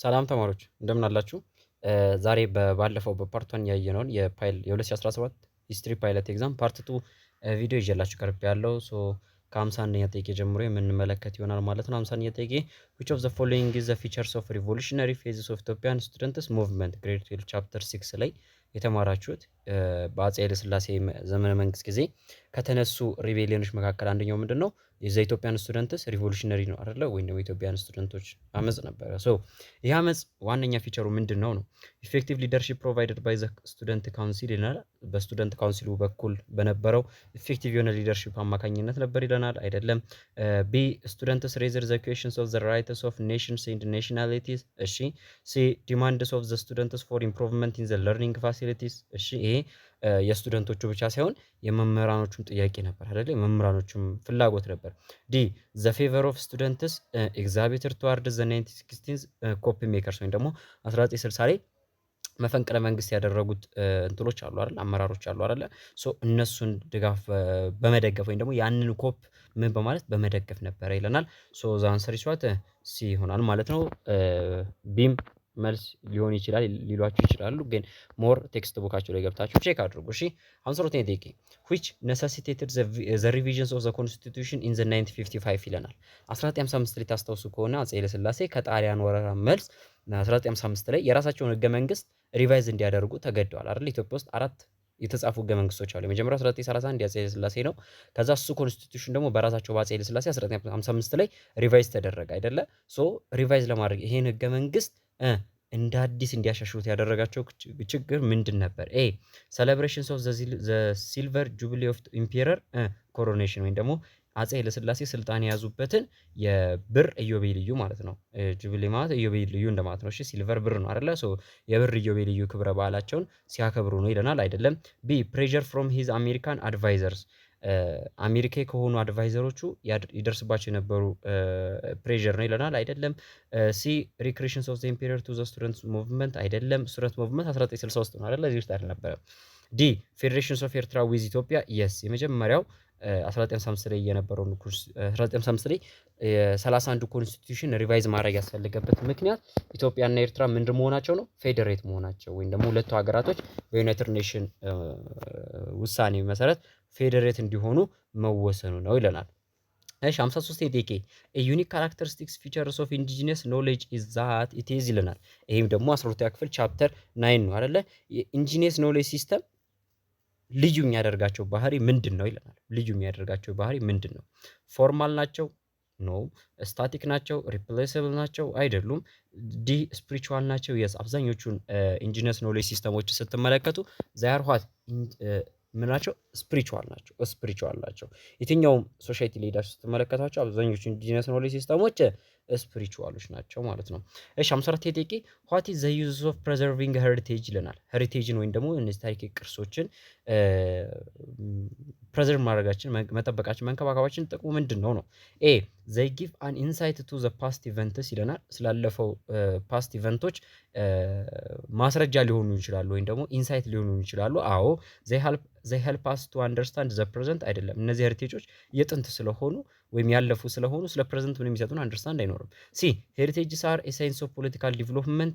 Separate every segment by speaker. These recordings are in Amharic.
Speaker 1: ሰላም ተማሪዎች፣ እንደምን አላችሁ? ዛሬ ባለፈው በ part one ያየነውን የ2017 history pilot exam part two ቪዲዮ ይዤላችሁ ቀርቤያለሁ። So ከ51ኛ ጥያቄ ጀምሮ የምንመለከት ይሆናል ማለት ነው። 51ኛ ጥያቄ "Which of the following is the features of revolutionary phases of Ethiopian students movement?" Grade 12 chapter 6 ላይ የተማራችሁት በአፄ ኃይለ ሥላሴ ዘመነ መንግስት ጊዜ ከተነሱ rebellion ኖች መካከል አንደኛው ምንድን ነው? የ the Ethiopian students revolutionary ነው አይደለ? ወይም ደግሞ Ethiopian student ኦች አመፅ ነበረ። So ይህ አመፅ ዋነኛ feature ኡ ምንድን ነው ነው? Effective leadership provided by the student council ይለናል። በ student council ኡ በኩል በነበረው effective የሆነ leadership አማካኝነት ነበር ይለናል። አይደለም። B, students raised the questions of the rights of nations and nationalities። እሺ። C, demands of the students for improvement in the learning facilities። እሺ፣ ይሄ የ student ኦቹ ብቻ ሳይሆን የመምህራኖቹም ጥያቄ ነበር አይደለ? የመምህራኖቹም ፍላጎት ነበር። D, the favor of students exhibited toward the 1960s coup makers ወይም ደግሞ 1960 ላይ መፈንቅለ መንግስት ያደረጉት እንትኖች አሉ አይደል? አመራሮች አሉ አይደለ? So እነሱን ድጋፍ በመደገፍ ወይም ደግሞ ያንን coup ምን በማለት በመደገፍ ነበረ ይለናል። So the answer is what? C ይሆናል ማለት ነው። B ም መልስ ሊሆን ይችላል ሊሏችሁ ይችላሉ፣ ግን more textbook ኣችሁ ላይ ገብታችሁ check አድርጉ። እሺ፣ 52ኛ ጥያቄ "Which necessitated the revisions of the constitution in the 1955?" ይለናል። 1955 ላይ ታስታውሱ ከሆነ አፄ ኃይለሥላሴ ከጣሊያን ወረራ መልስ 1955 ላይ የራሳቸውን ህገ መንግስት revise እንዲያደርጉ ተገደዋል አይደል? ኢትዮጵያ ውስጥ አራት የተጻፉ ህገ መንግስቶች አሉ። የመጀመሪያው 1931 የአፄ ኃይለሥላሴ ነው። ከዛ እሱ constitution ደግሞ በራሳቸው በአፄ ኃይለሥላሴ 1955 ላይ revise ተደረገ አይደለ? So revise ለማድረግ ይሄን ህገ መንግስት እንደ አዲስ እንዲያሻሽሉት ያደረጋቸው ችግር ምንድን ነበር? A, celebrations of the silver jubilee of emperor coronation ወይም ደግሞ አፄ ኃይለሥላሴ ስልጣን የያዙበትን የብር ኢዮቤልዩ ማለት ነው። Jubilee ማለት ኢዮቤልዩ እንደማለት ነው። እሺ፣ silver ብር ነው አይደለ? So የብር ኢዮቤልዩ ክብረ በዓላቸውን ሲያከብሩ ነው ይለናል። አይደለም። B, pressure from his American advisors፣ አሜሪካ ከሆኑ advisor ኦቹ ይደርስባቸው የነበሩ pressure ነው ይለናል። አይደለም። C, recreations of the emperor to the students movement። አይደለም። Student movement 1960 ውስጥ ነው አይደለ? እዚህ ውስጥ አልነበረም። D, federations of Eritrea with Ethiopia። Yes፣ የመጀመሪያው 1955 ላይ የነበረውን 1955 ላይ የ31 constitution revise ማድረግ ያስፈለገበት ምክንያት ኢትዮጵያና ኤርትራ ምንድን መሆናቸው ነው? Federate መሆናቸው ወይም ደግሞ ሁለቱ ሀገራቶች በ United Nation ውሳኔ መሰረት federate እንዲሆኑ መወሰኑ ነው ይለናል። እሺ፣ 53 ጥያቄ "Unique characteristics features of indigenous knowledge is that it is" ይለናል። ይሄም ደግሞ 12ኛ ክፍል chapter 9 ነው አይደለ? የ indigenous knowledge system ልዩ የሚያደርጋቸው ባህሪ ምንድን ነው ይለናል። ልዩ የሚያደርጋቸው ባህሪ ምንድን ነው? Formal ናቸው? No። Static ናቸው? Replaceable ናቸው? አይደሉም። D, spiritual ናቸው? Yes፣ አብዛኞቹን indigenous knowledge system ኦች ስትመለከቱ they are what? ምን ናቸው? Spiritual ናቸው። Spiritual ናቸው። የትኛውም society ላይ ሄዳችሁ ስትመለከቷቸው አብዛኞቹ indigenous knowledge system ኦች spiritual ኦች ናቸው ማለት ነው። እሺ፣ 54 ጥያቄ "What is the use of preserving heritage?" ይለናል። Heritage ን ወይም ደግሞ እነዚህ ታሪካዊ ቅርሶችን preserve ማድረጋችን፣ መጠበቃችን፣ መንከባከባችን ጥቅሙ ምንድን ነው ነው? A, they give an insight to the past events ይለናል። ስላለፈው past event ኦች ማስረጃ ሊሆኑ ይችላሉ ወይም ደግሞ insight ሊሆኑ ይችላሉ። አዎ። They help us to understand the present። አይደለም። እነዚህ heritage ኦች የጥንት ስለሆኑ ወይም ያለፉ ስለሆኑ ስለ present ምንም የሚሰጡን understand አይኖርም። C, heritages are a signs of political development,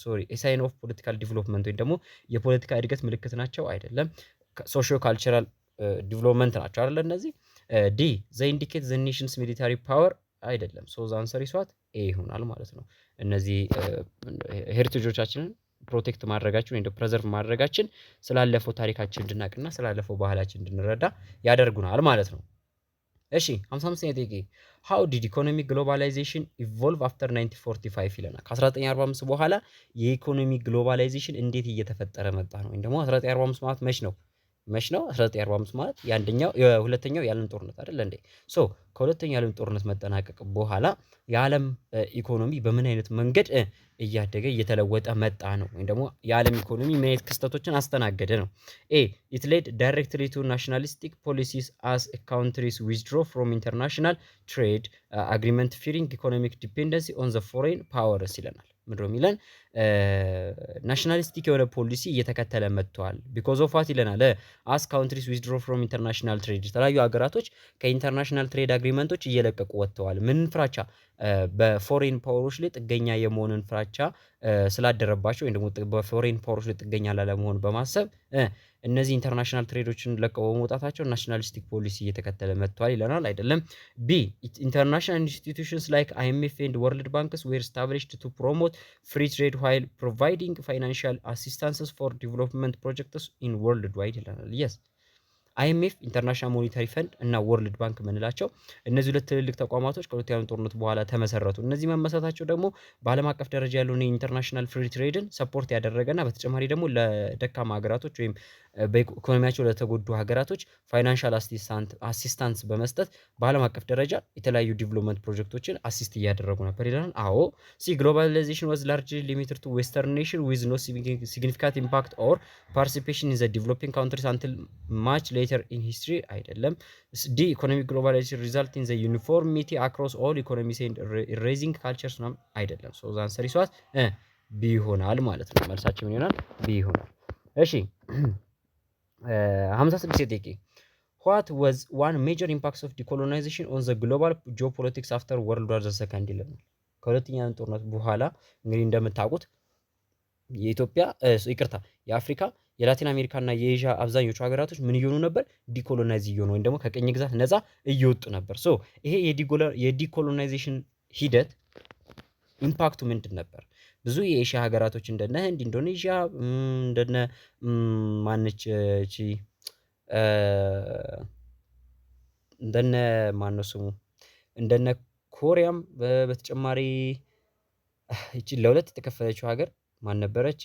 Speaker 1: sorry, a sign of political development ወይም ደግሞ የፖለቲካ እድገት ምልክት ናቸው። አይደለም። Socio cultural development ናቸው አይደለ እነዚህ። D, they indicate the nation's military power። አይደለም። So the answer is what? A ይሆናል ማለት ነው። እነዚህ heritage ኦቻችንን protect ማድረጋችን ወይም preserve ማድረጋችን ስላለፈው ታሪካችን እንድናቅና ስላለፈው ባህላችን እንድንረዳ ያደርጉናል ማለት ነው። እሺ፣ 55ኛ ጥያቄ "How did economic globalization evolve after 1945?" ይለናል። ከ1945 በኋላ የኢኮኖሚ globalization እንዴት እየተፈጠረ መጣ ነው። ወይም ደግሞ 1945 ማለት መች ነው? መች ነው? 1945 ማለት የአንደኛው የሁለተኛው የዓለም ጦርነት አይደል እንዴ? So ከሁለተኛው የዓለም ጦርነት መጠናቀቅ በኋላ የዓለም ኢኮኖሚ በምን አይነት መንገድ እያደገ እየተለወጠ መጣ ነው። ወይም ደግሞ የዓለም ኢኮኖሚ ምን አይነት ክስተቶችን አስተናገደ ነው። A, it led directly to nationalistic policies as countries withdraw from international trade agreement, fearing economic dependency on the foreign powers ይለናል። ምንድነው የሚለን? Nationalistic የሆነ ፖሊሲ እየተከተለ መጥቷል። Because of what ይለናል? As countries withdraw from international trade፣ የተለያዩ ሀገራቶች ከ international trade agreement ኦች እየለቀቁ ወጥተዋል። ምን ፍራቻ? በ foreign power ኦች ላይ ጥገኛ የመሆንን ፍራቻ ስላደረባቸው ወይም ደግሞ በ foreign power ኦች ላይ ጥገኛ ላለመሆን በማሰብ እነዚህ international trade ኦችን ለቀው በመውጣታቸው nationalistic policy እየተከተለ መጥቷል ይለናል። አይደለም። B, international institutions like IMF and World Banks were established to promote free trade while providing financial assistances for development projects in worldwide ይለናል። Yes, IMF, International Monetary Fund እና World Bank የምንላቸው እነዚህ ሁለት ትልልቅ ተቋማቶች ከሁለተኛው ዓለም ጦርነት በኋላ ተመሰረቱ። እነዚህ መመሰረታቸው ደግሞ በዓለም አቀፍ ደረጃ ያለውን የ international free trade ን support ያደረገና በተጨማሪ ደግሞ ለደካማ ሀገራቶች ወይም በኢኮኖሚያቸው ለተጎዱ ሀገራቶች financial assistance በመስጠት በዓለም አቀፍ ደረጃ የተለያዩ development ፕሮጀክቶችን assist እያደረጉ ነበር ይለናል። አዎ። C, globalization was largely limited to Western nation with no significant impact or participation in the developing countries until much later in history አይደለም። D, economic globalization result in the uniformity across all economies and erasing cultures ምናምን አይደለም። So the answer is what? B ይሆናል ማለት ነው። መልሳችን ምን ይሆናል? B ይሆናል። እሺ፣ 56 ጥያቄ፣ what was one major impacts of decolonization on the global geopolitics after World War the Second ይለናል። ከሁለተኛ ዓለም ጦርነት በኋላ እንግዲህ እንደምታውቁት የኢትዮጵያ፣ ይቅርታ፣ የአፍሪካ፣ የላቲን አሜሪካ እና የኤዥያ አብዛኞቹ ሀገራቶች ምን እየሆኑ ነበር? Decolonize እየሆኑ ወይም ደግሞ ከቅኝ ግዛት ነፃ እየወጡ ነበር። So ይሄ የ decolonization ሂደት impact ኡ ምንድን ነበር? ብዙ የኤሽያ ሀገራቶች እንደነ ህንድ፣ ኢንዶኔዥያ፣ እንደነ ማነች እቺ፣ እንደነ ማነው ስሙ፣ እንደነ ኮሪያም፣ በተጨማሪ ይቺ ለሁለት የተከፈለችው ሀገር ማን ነበረች?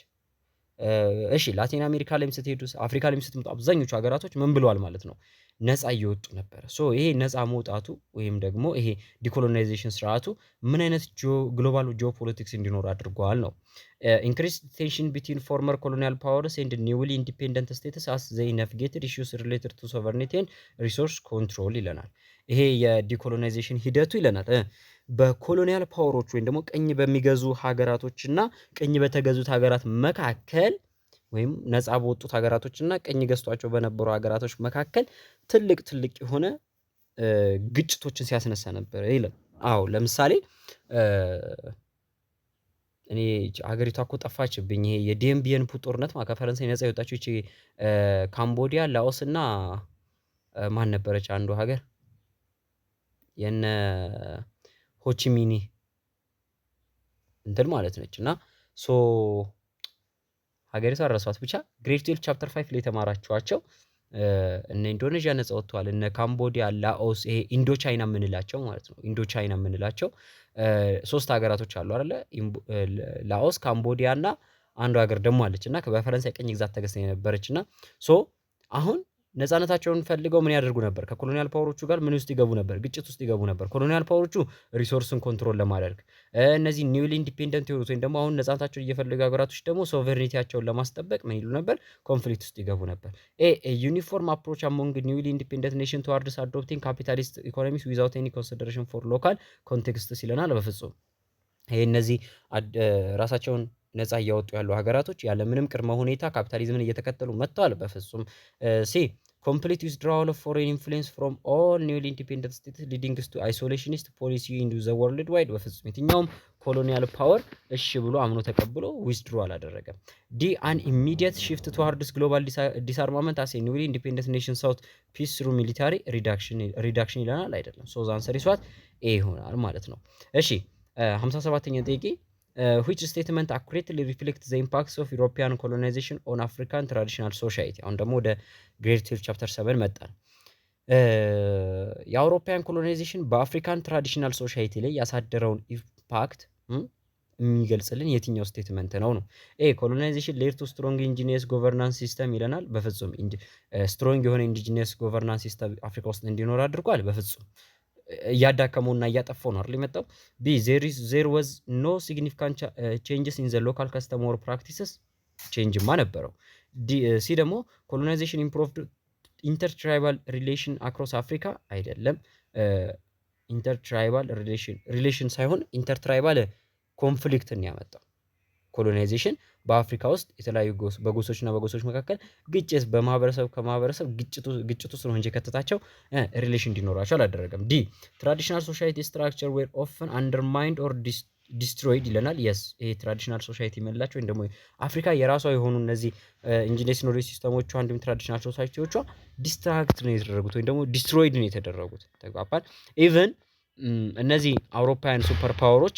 Speaker 1: እሺ፣ ላቲን አሜሪካ ላይም ስትሄዱ፣ አፍሪካ ላይም ስትመጡ አብዛኞቹ ሀገራቶች ምን ብለዋል ማለት ነው? ነፃ እየወጡ ነበረ። So ይሄ ነፃ መውጣቱ ወይም ደግሞ ይሄ decolonization ስርዓቱ ምን አይነት global geopolitics እንዲኖር አድርጓል ነው። Increased tension between former colonial powers and newly independent states as they navigated issues related to sovereignty and resource control ይለናል። ይሄ የ decolonization ሂደቱ ይለናል በ colonial power ኦች ወይም ደግሞ ቅኝ በሚገዙ ሀገራቶች እና ቅኝ በተገዙት ሀገራት መካከል ወይም ነፃ በወጡት ሀገራቶች እና ቅኝ ገዝቷቸው በነበሩ ሀገራቶች መካከል ትልቅ ትልቅ የሆነ ግጭቶችን ሲያስነሳ ነበር ይላል። አዎ፣ ለምሳሌ እኔ ሀገሪቷ እኮ ጠፋችብኝ። ይሄ የዲየን ቢየን ፑ ጦርነት ከፈረንሳይ ነፃ የወጣችው ይቺ ካምቦዲያ፣ ላኦስ እና ማን ነበረች አንዱ ሀገር፣ የነ ሆቺሚኒ እንትን ማለት ነች። እና so ሀገሪቷ ረሷት። ብቻ grade 12 chapter 5 ላይ የተማራችኋቸው እነ ኢንዶኔዥያ ነፃ ወጥተዋል። እነ ካምቦዲያ፣ ላኦስ፣ ይሄ ኢንዶ ቻይና የምንላቸው ማለት ነው። ኢንዶ ቻይና የምንላቸው ሶስት ሀገራቶች አሉ አይደለ? ላኦስ፣ ካምቦዲያ እና አንዱ ሀገር ደግሞ አለች እና በፈረንሳይ ቅኝ ግዛት ተገዝታ የነበረች። እና so አሁን ነፃነታቸውን ፈልገው ምን ያደርጉ ነበር? ከ colonial power ኦቹ ጋር ምን ውስጥ ይገቡ ነበር? ግጭት ውስጥ ይገቡ ነበር። Colonial power ኦቹ resource ን control ለማድረግ፣ እነዚህ newly independent የሆኑት ወይም ደግሞ አሁን ነፃነታቸውን እየፈለጉ ሀገራቶች ደግሞ sovereignty ያቸውን ለማስጠበቅ ምን ይሉ ነበር? Conflict ውስጥ ይገቡ ነበር። A, uniform approach among newly independent nation towards adopting capitalist economics without any consideration for local contexts ይለናል። በፍጹም። ይሄ እነዚህ ራሳቸውን ነፃ እያወጡ ያሉ ሀገራቶች ያለምንም ቅድመ ሁኔታ ካፒታሊዝምን እየተከተሉ መጥተዋል። በፍጹም። C, complete withdrawal of foreign influence from all newly independent states leading to isolationist policy in the worldwide። በፍጹም፣ የትኛውም colonial power እሺ ብሎ አምኖ ተቀብሎ withdraw አላደረገም። D, an immediate shift towards global disarmament as newly independent nation sought peace through military reduction ይለናል። አይደለም። So the answer is what? A ይሆናል ማለት ነው። እሺ፣ 57ኛ ጥያቄ፣ which statement accurately reflect the impacts of European colonization on African traditional society? አሁን ደግሞ ወደ grade 12 chapter 7 መጣን። የ European colonization በ African traditional society ላይ ያሳደረውን impact የሚገልጽልን የትኛው statement ነው ነው? A, colonization led to strong indigenous governance system ይለናል። በፍጹም። Strong የሆነ indigenous governance system አፍሪካ ውስጥ እንዲኖር አድርጓል? በፍጹም፣ እያዳከመውና እያጠፋው ነው አይደል የመጣው። B, there was no significant changes in the local custom or practices፣ change ማ ነበረው። C ደግሞ colonization improved intertribal relation across Africa አይደለም። Intertribal relation ሳይሆን intertribal conflict ን ያመጣው። Colonization በአፍሪካ ውስጥ የተለያዩ በጎሶችና በጎሶች መካከል ግጭት፣ በማህበረሰብ ከማህበረሰብ ግጭት ውስጥ ነው እንጂ የከተታቸው relation እንዲኖራቸው አላደረገም። D, traditional society structure were often undermined or destroyed ይለናል። Yes, ይሄ traditional society የምንላቸው ወይም ደግሞ አፍሪካ የራሷ የሆኑ እነዚህ indigenous knowledge system ኦቿ እንዲሁም traditional society ዎቿ destruct ነው የተደረጉት ወይም ደግሞ destroyed ነው የተደረጉት። ተግባባን። Even እነዚህ አውሮፓውያን super power ኦች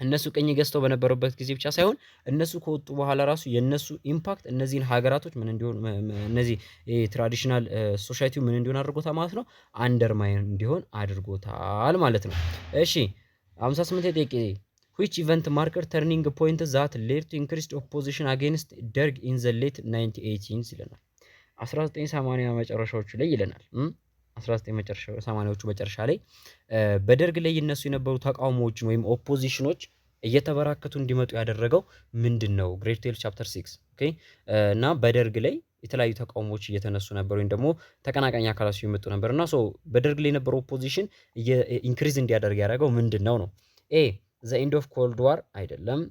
Speaker 1: እነሱ ቅኝ ገዝተው በነበሩበት ጊዜ ብቻ ሳይሆን እነሱ ከወጡ በኋላ ራሱ የእነሱ impact እነዚህን ሀገራቶች ምን እንዲሆን፣ እነዚህ traditional society ው ምን እንዲሆን አድርጎታል ማለት ነው፣ undermine እንዲሆን አድርጎታል ማለት ነው። እሺ፣ 58 ጥያቄ፣ which event marked turning point that led to increased opposition against ደርግ in the late 1980s ይለናል። 1980 መጨረሻዎቹ ላይ ይለናል። 1980ዎቹ መጨረሻ ላይ በደርግ ላይ ይነሱ የነበሩ ተቃውሞዎችን ወይም opposition ኖች እየተበራከቱ እንዲመጡ ያደረገው ምንድን ነው? Grade 12 chapter 6, okay። እና በደርግ ላይ የተለያዩ ተቃውሞዎች እየተነሱ ነበር ወይም ደግሞ ተቀናቃኝ አካላት ሲመጡ ነበር እና so በደርግ ላይ የነበረው opposition increase እንዲያደርግ ያደረገው ምንድን ነው ነው? A, the end of Cold War አይደለም።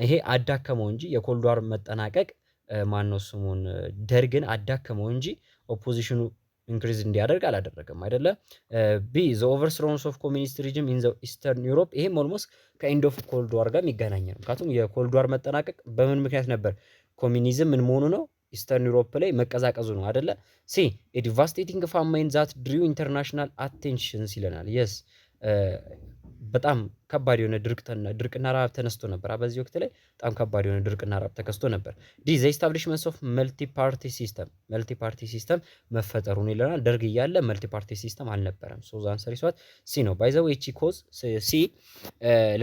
Speaker 1: ይሄ አዳከመው እንጂ የ Cold War መጠናቀቅ ማነው ስሙን ደርግን አዳከመው እንጂ opposition ኑ increase እንዲያደርግ አላደረገም አይደለ? B, the overthrows of communist regime in the Eastern Europe። ይሄም almost ከ end of Cold War ጋር የሚገናኝ ነው። ምክንያቱም የ Cold War መጠናቀቅ በምን ምክንያት ነበር? ኮሚኒዝም ምን መሆኑ ነው? Eastern Europe ላይ መቀዛቀዙ ነው አይደለ? C, devastating famine that drew international attentions ይለናል። Yes, በጣም ከባድ የሆነ ድርቅና ረሃብ ተነስቶ ነበር። በዚህ ወቅት ላይ በጣም ከባድ የሆነ ድርቅና ረሃብ ተከስቶ ነበር። D, the establishment of multi party system፣ multi party system መፈጠሩን ይለናል። ደርግ እያለ multi party system አልነበረም። So the answer is what? C ነው። By the way, ይቺ cause C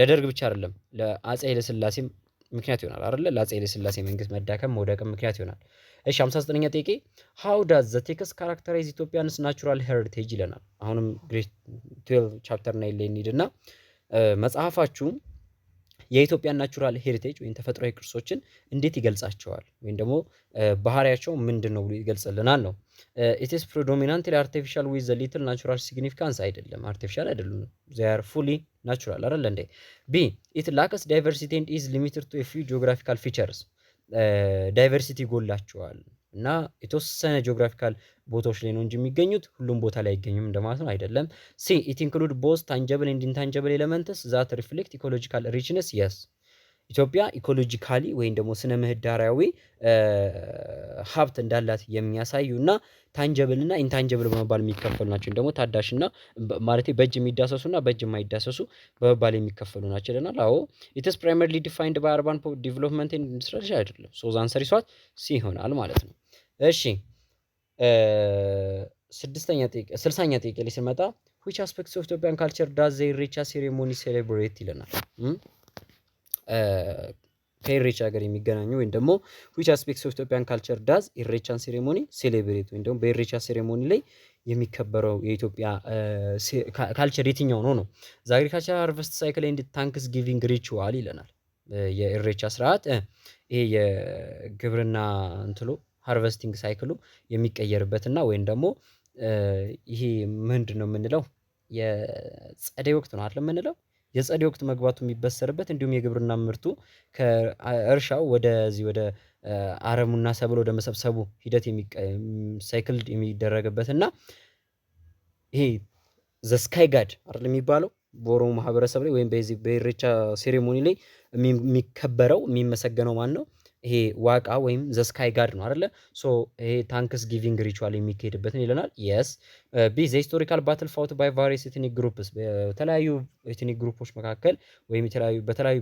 Speaker 1: ለደርግ ብቻ አይደለም፣ ለአፄ ኃይለሥላሴም ምክንያት ይሆናል አይደለ? ለአፄ ኃይለሥላሴ መንግስት መዳከም መውደቅም ምክንያት ይሆናል። እሺ፣ 59ኛ ጥያቄ፣ how does the text characterize Ethiopian's natural heritage ይለናል። አሁንም grade 12 chapter 9 ላይ እንሂድና መጽሐፋችሁ የኢትዮጵያን natural heritage ወይም ተፈጥሯዊ ቅርሶችን እንዴት ይገልጻቸዋል ወይም ደግሞ ባህሪያቸው ምንድን ነው ብሎ ይገልጽልናል ነው። It's predominantly artificial with little natural significance አይደለም፣ artificial አይደሉም። They are fully natural አይደል እንዴ? B, it lacks diversity and is limited to few geographical features። Diversity ይጎላቸዋል እና የተወሰነ geographical ቦታዎች ላይ ነው እንጂ የሚገኙት ሁሉም ቦታ ላይ አይገኙም እንደማለት ነው። አይደለም። C, it include both tangible and intangible elements that reflect ecological richness። Yes, ኢትዮጵያ ecologically ወይም ደግሞ ስነ ምህዳራዊ ሀብት እንዳላት የሚያሳዩ እና tangible እና intangible በመባል የሚከፈሉ ናቸው። ደግሞ ታዳሽ እና ማለቴ በእጅ የሚዳሰሱ እና በእጅ የማይዳሰሱ በመባል የሚከፈሉ ናቸው ይለናል። አዎ። It's primarily defined by urban development and industrialization አይደለም። So the answer is what? C ይሆናል ማለት ነው። እሺ፣ ስድስተኛ ጥያቄ፣ 60ኛ ጥያቄ ላይ ስንመጣ which aspects of Ethiopian culture does the ኢሬቻ ceremony celebrate ይለናል። ከኢሬቻ ጋር የሚገናኙ ወይም ደግሞ which aspects of Ethiopian culture does ኢሬቻን ceremony celebrate ወይም ደግሞ በኢሬቻ ceremony ላይ የሚከበረው የኢትዮጵያ culture የትኛው ነው ነው? The agriculture harvest cycle and thanksgiving ritual ይለናል። የኢሬቻ ስርዓት ይሄ የግብርና እንትሉ harvesting cycle ኡ የሚቀየርበት እና ወይም ደግሞ ይሄ ምንድነው የምንለው፣ የጸደይ ወቅት ነው አይደል የምንለው፣ የጸደይ ወቅት መግባቱ የሚበሰርበት እንዲሁም የግብርና ምርቱ ከእርሻው ወደዚህ ወደ አረሙና ሰብል ወደ መሰብሰቡ ሂደት cycle የሚደረግበት እና ይሄ the sky god አይደል የሚባለው በኦሮሞ ማህበረሰብ ላይ ወይም በዚህ በኢሬቻ ceremony ላይ የሚከበረው የሚመሰገነው ማነው? ይሄ ዋቃ ወይም the sky god ነው አይደለ? So ይሄ thanksgiving ritual የሚካሄድበትን ይለናል። Yes. B, the historical battle fought by various ethnic groups፣ በተለያዩ ethnic group ኦች መካከል ወይም የተለያዩ በተለያዩ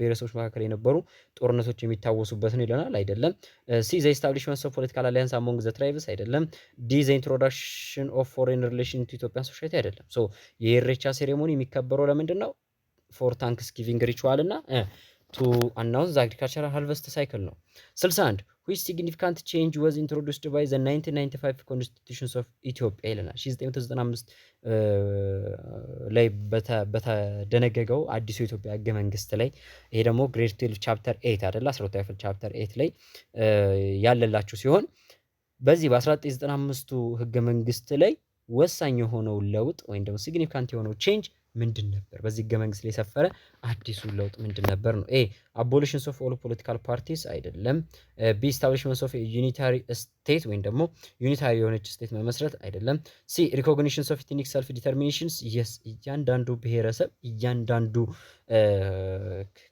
Speaker 1: ብሔረሰቦች መካከል የነበሩ ጦርነቶች የሚታወሱበት ነው ይለናል። አይደለም። C, the establishment of political alliance among the tribes አይደለም። D, the introduction of foreign relation to Ethiopian society አይደለም። So የኢሬቻ ceremony የሚከበረው ለምንድን ነው? For thanksgiving ritual እና to announce the agricultural harvest cycle ነው። 61, which significant change was introduced by the 1995 constitutions of Ethiopia ይለናል። 1995 ላይ በተደነገገው አዲሱ የኢትዮጵያ ህገ መንግስት ላይ፣ ይሄ ደግሞ grade 12 chapter 8 አይደለ፣ 12 ክፍል chapter 8 ላይ ያለላችሁ ሲሆን በዚህ በ1995ቱ ህገ መንግስት ላይ ወሳኝ የሆነው ለውጥ ወይም ደግሞ significant የሆነው change ምንድን ነበር? በዚህ ህገ መንግስት ላይ የሰፈረ አዲሱ ለውጥ ምንድን ነበር ነው? A, abolitions of all political parties አይደለም። B, establishment of unitary state ወይም ደግሞ unitary የሆነች state መመስረት አይደለም። C, recognitions of ethnic self determinations, yes፣ እያንዳንዱ ብሔረሰብ፣ እያንዳንዱ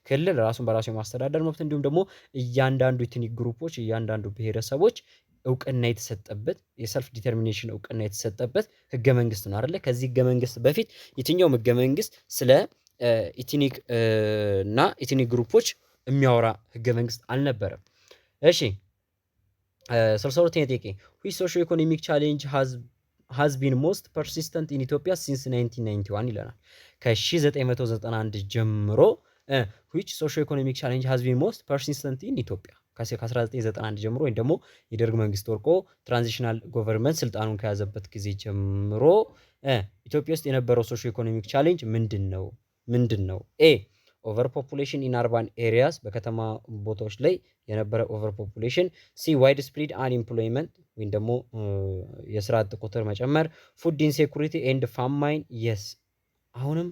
Speaker 1: ክልል ራሱን በራሱ የማስተዳደር መብት እንዲሁም ደግሞ እያንዳንዱ ethnic group ኦች፣ እያንዳንዱ ብሔረሰቦች እውቅና የተሰጠበት፣ የ self determination እውቅና የተሰጠበት ህገ መንግስት ነው አይደለ? ከዚህ ህገ መንግስት በፊት የትኛውም ህገ መንግስት ስለ ethnic እና ethnic group ኦች የሚያወራ ህገ መንግስት አልነበረም። እሺ፣ 62ኛ ጥያቄ፣ which socio economic challenge has been most persistent in Ethiopia since 1991 ይለናል። ከ1991 ጀምሮ which socio economic challenge has been most persistent in Ethiopia? ከ1991 ጀምሮ ወይም ደግሞ የደርግ መንግስት ወድቆ transitional government ስልጣኑን ከያዘበት ጊዜ ጀምሮ ኢትዮጵያ ውስጥ የነበረው socio economic challenge ምንድን ነው? ምንድን ነው? A, over population in urban areas፣ በከተማ ቦታዎች ላይ የነበረ over population። C, widespread unemployment ወይም ደግሞ የስራ አጥ ቁጥር መጨመር። Food insecurity and famine, yes። አሁንም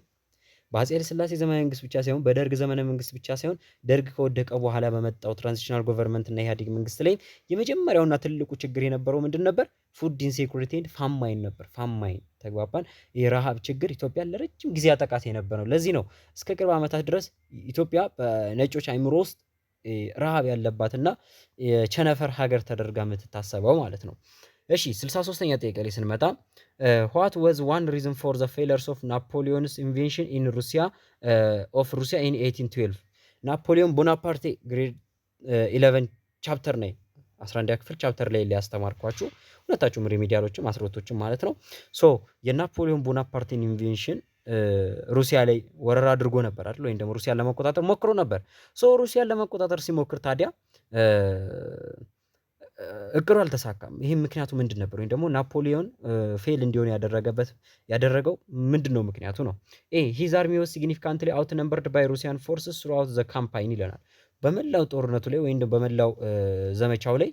Speaker 1: በአፄ ኃይለ ሥላሴ ዘመነ መንግስት ብቻ ሳይሆን፣ በደርግ ዘመነ መንግስት ብቻ ሳይሆን፣ ደርግ ከወደቀ በኋላ በመጣው transitional government እና ኢህአዴግ መንግስት ላይ የመጀመሪያውና ትልቁ ችግር የነበረው ምንድን ነበር? Food insecurity and famine ነበር። Famine፣ ተግባባን። የረሃብ ችግር ኢትዮጵያን ለረጅም ጊዜ ያጠቃት የነበረው ለዚህ ነው። እስከ ቅርብ ዓመታት ድረስ ኢትዮጵያ በነጮች አይምሮ ውስጥ ረሃብ ያለባትና የቸነፈር ሀገር ተደርጋ የምትታሰበው ማለት ነው። እሺ፣ 63ኛ ጥያቄ ላይ ስንመጣ፣ what was one reason for the failures of Napoleon's invasion in Russia of Russia in 1812? ናፖሊዮን ቦናፓርቴ grade 11 chapter 9፣ 11 ክፍል chapter ላይ ሊያስተማርኳችሁ ሁለታችሁም remedial ኦችም 12ቶችም ማለት ነው። So የናፖሊዮን ቦናፓርቴን invasion ሩሲያ ላይ ወረራ አድርጎ ነበር አይደል? ወይም ደግሞ ሩሲያን ለመቆጣጠር ሞክሮ ነበር። So ሩሲያን ለመቆጣጠር ሲሞክር ታዲያ እቅዱ አልተሳካም። ይህም ምክንያቱ ምንድን ነበር? ወይም ደግሞ ናፖሊዮን fail እንዲሆን ያደረገበት ያደረገው ምንድን ነው ምክንያቱ ነው? A, his army was significantly outnumbered by Russian forces throughout the campaign ይለናል። በመላው ጦርነቱ ላይ ወይም በመላው ዘመቻው ላይ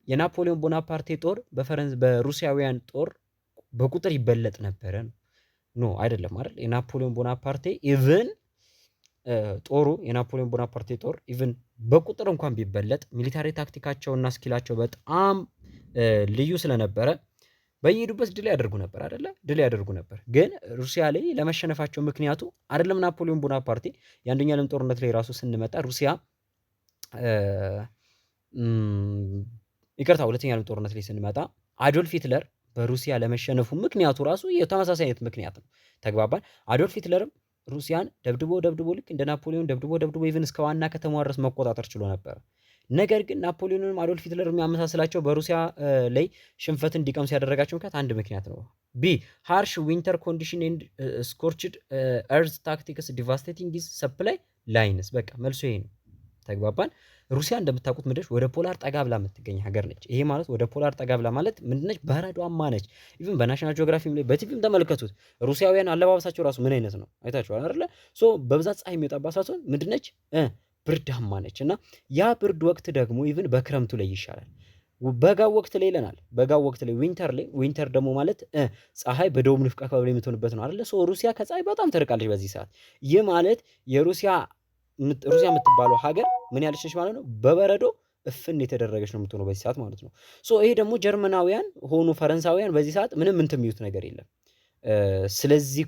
Speaker 1: የናፖሊዮን ቦናፓርቴ ጦር በሩሲያውያን ጦር በቁጥር ይበለጥ ነበረ ነው። No፣ አይደለም አይደል? የናፖሊዮን ቦናፓርቴ even ጦሩ፣ የናፖሊዮን ቦናፓርቴ ጦር even በቁጥር እንኳን ቢበለጥ military ታክቲካቸውና skill ኣቸው በጣም ልዩ ስለነበረ በየሄዱበት ድል ያደርጉ ነበር አይደለ? ድል ያደርጉ ነበር። ግን ሩሲያ ላይ ለመሸነፋቸው ምክንያቱ አይደለም ናፖሊዮን ቦናፓርቴ፣ የአንደኛ ዓለም ጦርነት ላይ ራሱ ስንመጣ ሩሲያ፣ ይቅርታ፣ ሁለተኛ ዓለም ጦርነት ላይ ስንመጣ አዶልፍ ሂትለር በሩሲያ ለመሸነፉ ምክንያቱ ራሱ የተመሳሳይ አይነት ምክንያት ነው። ተግባባን። አዶልፍ ሂትለርም ሩሲያን ደብድቦ ደብድቦ፣ ልክ እንደ ናፖሊዮን ደብድቦ ደብድቦ even እስከ ዋና ከተማዋ ድረስ መቆጣጠር ችሎ ነበር። ነገር ግን ናፖሊዮንንም አዶልፍ ሂትለር የሚያመሳስላቸው በሩሲያ ላይ ሽንፈት እንዲቀምሱ ያደረጋቸው ምክንያት አንድ ምክንያት ነው። B, harsh winter condition and scorched earth tactics devastating his supply lines። በቃ መልሱ ይሄ ነው። ተግባባን። ሩሲያ እንደምታውቁት ምንድነች? ወደ polar ጠጋ ብላ የምትገኝ ሀገር ነች። ይሄ ማለት ወደ polar ጠጋ ብላ ማለት ምንድነች? በረዷማ ነች። Even በ National Geography ም ላይ በቲቪም ተመልከቱት። ሩሲያውያን አለባበሳቸው ራሱ ምን አይነት ነው አይታችኋል አይደለ? So በብዛት ፀሐይ የሚወጣባት ሳትሆን ምንድነች? ብርዳማ ነች። እና ያ ብርድ ወቅት ደግሞ even በክረምቱ ላይ ይሻላል። በጋው ወቅት ላይ ይለናል። በጋው ወቅት ላይ፣ winter ላይ፣ winter ደግሞ ማለት ፀሐይ በደቡብ ንፍቀ ክበብ ላይ የምትሆንበት ነው አይደለ? So ሩሲያ ከፀሐይ በጣም ትርቃለች በዚህ ሰዓት። ይህ ማለት የሩሲያ ሩሲያ የምትባለው ሀገር ምን ያለች ነች ማለት ነው? በበረዶ እፍን የተደረገች ነው የምትሆነው በዚህ ሰዓት ማለት ነው። So ይሄ ደግሞ ጀርመናውያን ሆኑ ፈረንሳውያን በዚህ ሰዓት ምንም እንትን የሚሉት ነገር የለም። ስለዚህ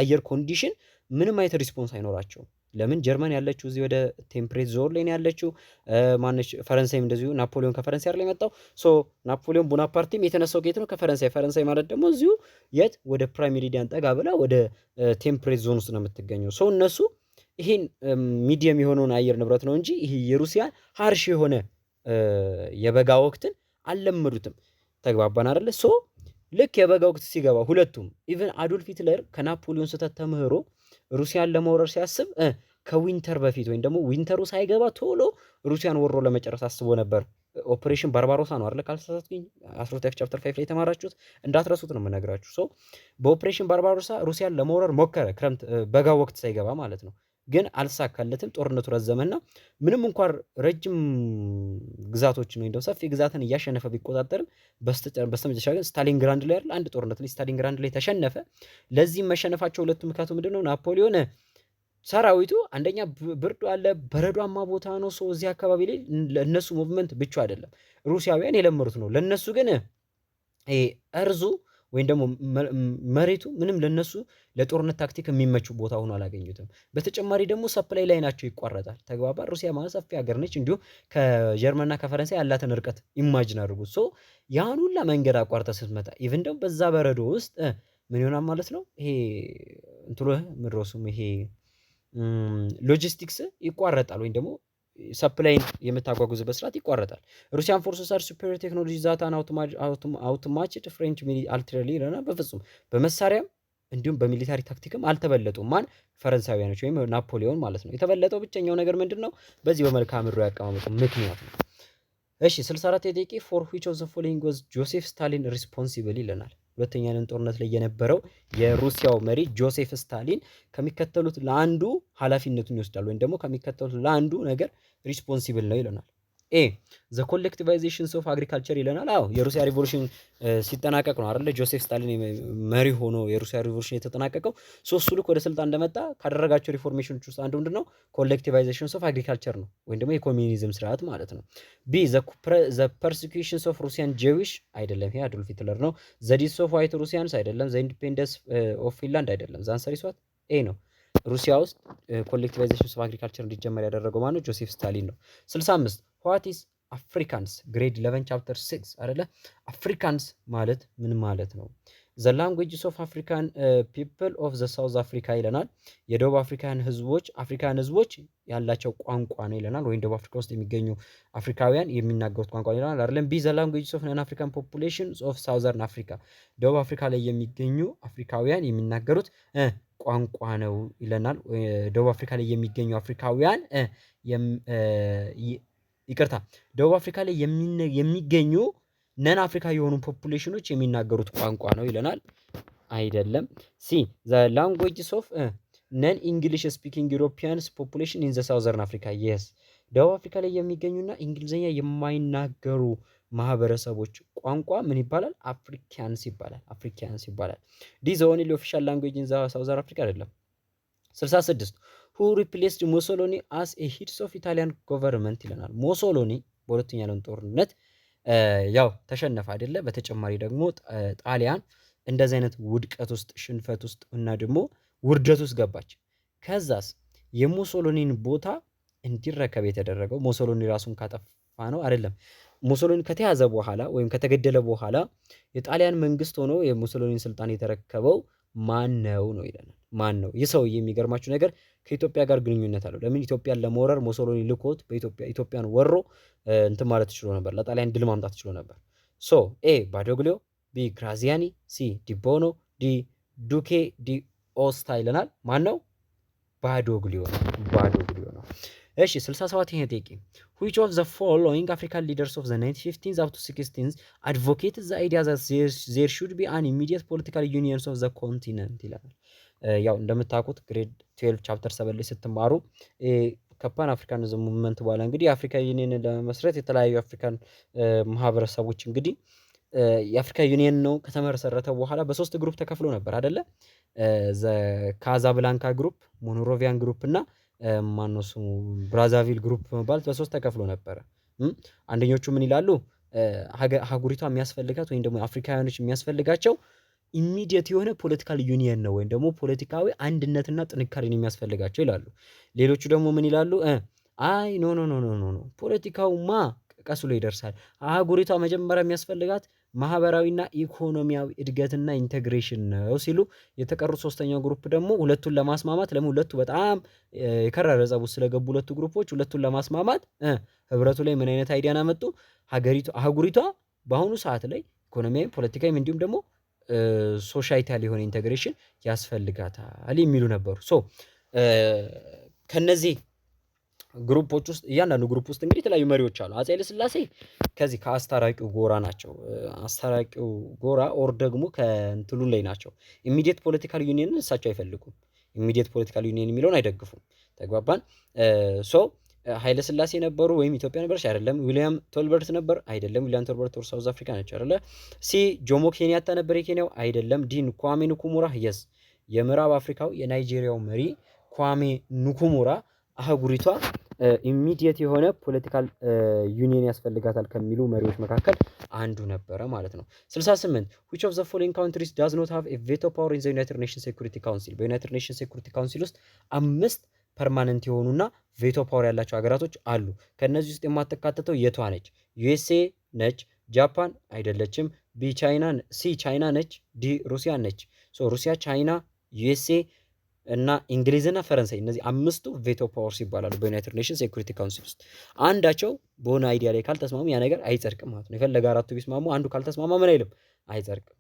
Speaker 1: አየር condition ምንም አይነት response አይኖራቸውም። ለምን? ጀርመን ያለችው እዚህ ወደ temperate zone ላይ ነው ያለችው። ማነች፣ ፈረንሳይም እንደዚሁ፣ ናፖሊዮን ከፈረንሳይ አይደል የመጣው? So ናፖሊዮን ቦናፓርቴም የተነሳው ከየት ነው? ከፈረንሳይ። ፈረንሳይ ማለት ደግሞ እዚሁ የት፣ ወደ prime meridian ጠጋ ብላ ወደ temperate zone ውስጥ ነው የምትገኘው። So እነሱ ይሄን medium የሆነውን አየር ንብረት ነው እንጂ ይሄ የሩሲያ harsh የሆነ የበጋ ወቅትን አልለመዱትም። ተግባባን አይደለ? So ልክ የበጋ ወቅት ሲገባ ሁለቱም፣ even አዶልፍ ሂትለር ከናፖሊዮን ስህተት ተምህሮ ሩሲያን ለመውረር ሲያስብ ከ winter በፊት ወይም ደግሞ winter ኡ ሳይገባ ቶሎ ሩሲያን ወሮ ለመጨረስ አስቦ ነበር። ኦፕሬሽን ባርባሮሳ ነው አይደለ? ካልተሳሳትኩኝ 12 chapter 5 ላይ የተማራችሁት፣ እንዳትረሱት ነው የምነግራችሁ። So በ ኦፕሬሽን ባርባሮሳ ሩሲያን ለመውረር ሞከረ፣ ክረምት በጋ ወቅት ሳይገባ ማለት ነው። ግን አልሳካለትም። ጦርነቱ ረዘመና ምንም እንኳን ረጅም ግዛቶችን ወይም ደግሞ ሰፊ ግዛትን እያሸነፈ ቢቆጣጠርም በስተመጨረሻ ግን ስታሊንግራንድ ላይ አይደል አንድ ጦርነት ላይ ስታሊንግራንድ ላይ ተሸነፈ። ለዚህም መሸነፋቸው ሁለቱ ምክንያቱ ምንድነው? ናፖሊዮን ሰራዊቱ አንደኛ ብርዱ አለ፣ በረዷማ ቦታ ነው። So እዚህ አካባቢ ላይ ለእነሱ movement ብቻ አይደለም፣ ሩሲያውያን የለመዱት ነው። ለእነሱ ግን ይሄ እርዙ ወይም ደግሞ መሬቱ ምንም ለነሱ ለጦርነት ታክቲክ የሚመቹ ቦታ ሆኖ አላገኙትም። በተጨማሪ ደግሞ supply line ኣቸው ይቋረጣል። ተግባባ። ሩሲያ ማለት ሰፊ ሀገር ነች። እንዲሁም ከጀርመንና ከፈረንሳይ ያላትን ርቀት imagine አድርጉት። So ያን ሁላ መንገድ አቋርጠህ ስትመጣ even ደግሞ በዛ በረዶ ውስጥ ምን ይሆናል ማለት ነው? ይሄ እንትኑ ምንድነው ስሙ ይሄ ሎጂስቲክስ ይቋረጣል ወይም ደግሞ supply ን የምታጓጉዝበት ስርዓት ይቋረጣል። Russian forces are superior technology that an outmatched French artillery ይለናል። በፍጹም በመሳሪያም እንዲሁም በ military tactic ም አልተበለጡም። ማን? ፈረንሳዊያኖች ወይም ናፖሊዮን ማለት ነው። የተበለጠው ብቸኛው ነገር ምንድን ነው? በዚህ በመልክዓ ምድሩ አቀማመጡ ምክንያት ነው። እሺ፣ 64 ጥያቄ፣ for which of the following was Joseph Stalin responsible ይለናል። ሁለተኛ ዓለም ጦርነት ላይ የነበረው የሩሲያው መሪ ጆሴፍ ስታሊን ከሚከተሉት ለአንዱ ኃላፊነቱን ይወስዳል ወይም ደግሞ ከሚከተሉት ለአንዱ ነገር responsible ነው ይለናል። A, the collectivizations of agriculture ይለናል። አዎ፣ የሩሲያ revolution ሲጠናቀቅ ነው አይደለ? ጆሴፍ ስታሊን መሪ ሆኖ የሩሲያ revolution የተጠናቀቀው። So እሱ ልክ ወደ ስልጣን እንደመጣ ካደረጋቸው reformation ኖች ውስጥ አንዱ ምንድነው? Collectivizations of agriculture ነው ወይም ደግሞ የኮሚኒዝም ስርዓት ማለት ነው። B, the persecutions of Russian Jewish አይደለም፣ ይሄ አዶልፍ ሂትለር ነው። The deaths of White Russians አይደለም። The independence of Finland አይደለም። The answer is what? A ነው። ሩሲያ ውስጥ collectivization of agriculture እንዲጀመር ያደረገው ማነው? ጆሴፍ ስታሊን ነው። 65፣ what is Afrikaans? Grade 11 chapter 6 አይደለ? Afrikaans ማለት ምን ማለት ነው? The languages of African people of the South Africa ይለናል። የደቡብ አፍሪካን ህዝቦች አፍሪካን ህዝቦች ያላቸው ቋንቋ ነው ይለናል። ወይም ደቡብ አፍሪካ ውስጥ የሚገኙ አፍሪካውያን የሚናገሩት ቋንቋ ነው ይለናል። አይደለም። B, the languages of non African population of Southern Africa፣ ደቡብ አፍሪካ ላይ የሚገኙ አፍሪካውያን የሚናገሩት ቋንቋ ነው ይለናል። ደቡብ አፍሪካ ላይ የሚገኙ አፍሪካውያን፣ ይቅርታ፣ ደቡብ አፍሪካ ላይ የሚገኙ non አፍሪካ የሆኑ population ኖች የሚናገሩት ቋንቋ ነው ይለናል። አይደለም። C, the languages of non English speaking Europeans population in the Southern Africa፣ yes፣ ደቡብ አፍሪካ ላይ የሚገኙና እንግሊዝኛ የማይናገሩ ማህበረሰቦች ቋንቋ ምን ይባላል? Afrikaans ይባላል። Afrikaans ይባላል። D, the only official language in the Southern Africa አይደለም። 66፣ who replaced Mussolini as a heads of Italian government ይለናል። ሞሶሎኒ በሁለተኛ ዓለም ጦርነት ያው ተሸነፈ አይደለ? በተጨማሪ ደግሞ ጣሊያን እንደዚህ አይነት ውድቀት ውስጥ፣ ሽንፈት ውስጥ እና ደግሞ ውርደት ውስጥ ገባች። ከዛስ የሙሶሎኒን ቦታ እንዲረከብ የተደረገው ሞሶሎኒ ራሱን ካጠፋ ነው አይደለም። ሙሶሎኒ ከተያዘ በኋላ ወይም ከተገደለ በኋላ የጣሊያን መንግስት ሆኖ የሙሶሎኒን ስልጣን የተረከበው ማን ነው ነው ይለናል። ማን ነው ይህ ሰውዬ? የሚገርማችሁ ነገር ከኢትዮጵያ ጋር ግንኙነት አለው። ለምን? ኢትዮጵያን ለመውረር ሞሶሎኒ ልኮት በኢትዮጵያ ኢትዮጵያን ወሮ እንትን ማለት ችሎ ነበር። ለጣሊያን ድል ማምጣት ችሎ ነበር። So A, ባዶግሊዮ፣ B, ግራዚያኒ፣ C, ዲቦኖ፣ D, ዱኬ ዲ ኦስታ ይለናል። ማን ነው? ባዶግሊዮ ነው። ባዶግሊዮ ነው። እሺ፣ 67 ይሄ ጥያቄ፣ which of the following African leaders of the 1915s up to 16s advocated the idea that there should be an immediate political unions of the continent ይላል። ያው እንደምታውቁት grade 12 chapter 7 ላይ ስትማሩ ከ Pan Africanism movement በኋላ እንግዲህ የአፍሪካ ዩኒየንን ለመመስረት የተለያዩ African ማህበረሰቦች እንግዲህ የአፍሪካ ዩኒየን ነው ከተመሰረተ በኋላ በሶስት group ተከፍሎ ነበር አይደለ? The Casablanca group፣ Monrovian group እና ማነው ስሙ ብራዛቪል group በመባል በሶስት ተከፍሎ ነበረ። አንደኞቹ ምን ይላሉ? አህጉሪቷ የሚያስፈልጋት ወይም ደግሞ አፍሪካውያኖች የሚያስፈልጋቸው immediate የሆነ political union ነው ወይም ደግሞ ፖለቲካዊ አንድነትና ጥንካሬን የሚያስፈልጋቸው ይላሉ። ሌሎቹ ደግሞ ምን ይላሉ? አይ፣ no, no, no, no, no, no፣ ፖለቲካውማ ቀስ ብሎ ይደርሳል። አህጉሪቷ መጀመሪያ የሚያስፈልጋት ማህበራዊና ኢኮኖሚያዊ እድገትና integration ነው ሲሉ፣ የተቀሩት ሶስተኛው group ደግሞ ሁለቱን ለማስማማት፣ ለምን ሁለቱ በጣም የከረረ ጸብ ውስጥ ስለገቡ ሁለቱ group ኦች፣ ሁለቱን ለማስማማት ህብረቱ ላይ ምን አይነት idea ን አመጡ? ሀገሪቱ አህጉሪቷ በአሁኑ ሰዓት ላይ ኢኮኖሚያዊ፣ ፖለቲካዊም እንዲሁም ደግሞ societal የሆነ integration ያስፈልጋታል የሚሉ ነበሩ። So ከነዚህ group ኦች ውስጥ እያንዳንዱ group ውስጥ እንግዲህ የተለያዩ መሪዎች አሉ። አፄ ኃይለ ሥላሴ ከዚህ ከአስታራቂው ጎራ ናቸው። አስታራቂው ጎራ or ደግሞ ከእንትኑ ላይ ናቸው። Immediate political union ን እሳቸው አይፈልጉም። Immediate political union የሚለውን አይደግፉም። ተግባባን? So ኃይለ ሥላሴ ነበሩ ወይም ኢትዮጵያ ነበረች? አይደለም። ዊሊያም ቶልበርት ነበር? አይደለም። ዊሊያም ቶልበርት ወር South Africa ነች አይደለ? C ጆሞ ኬንያታ ነበር የኬንያው? አይደለም። D ኳሜ ንኩሙራ፣ yes፣ የምዕራብ አፍሪካው የናይጄሪያው መሪ ኳሜ ንኩሙራ አህጉሪቷ immediate የሆነ political union ያስፈልጋታል ከሚሉ መሪዎች መካከል አንዱ ነበረ ማለት ነው። 68፣ which of the following countries does not have a veto power in the United Nations Security Council? በ United Nations Security Council ውስጥ አምስት permanent የሆኑና veto power ያላቸው ሀገራቶች አሉ። ከእነዚህ ውስጥ የማትካተተው የቷ ነች? USA ነች፣ ጃፓን አይደለችም፣ B ቻይና፣ C ቻይና ነች፣ D ሩሲያ ነች። So ሩሲያ፣ ቻይና፣ USA እና እንግሊዝና ፈረንሳይ፣ እነዚህ አምስቱ veto powers ይባላሉ። በ United Nations Security Council ውስጥ አንዳቸው በሆነ idea ላይ ካልተስማሙ ያ ነገር አይጸድቅም ማለት ነው። የፈለገ አራቱ ቢስማሙ አንዱ ካልተስማማ ምን አይልም? አይጸድቅም።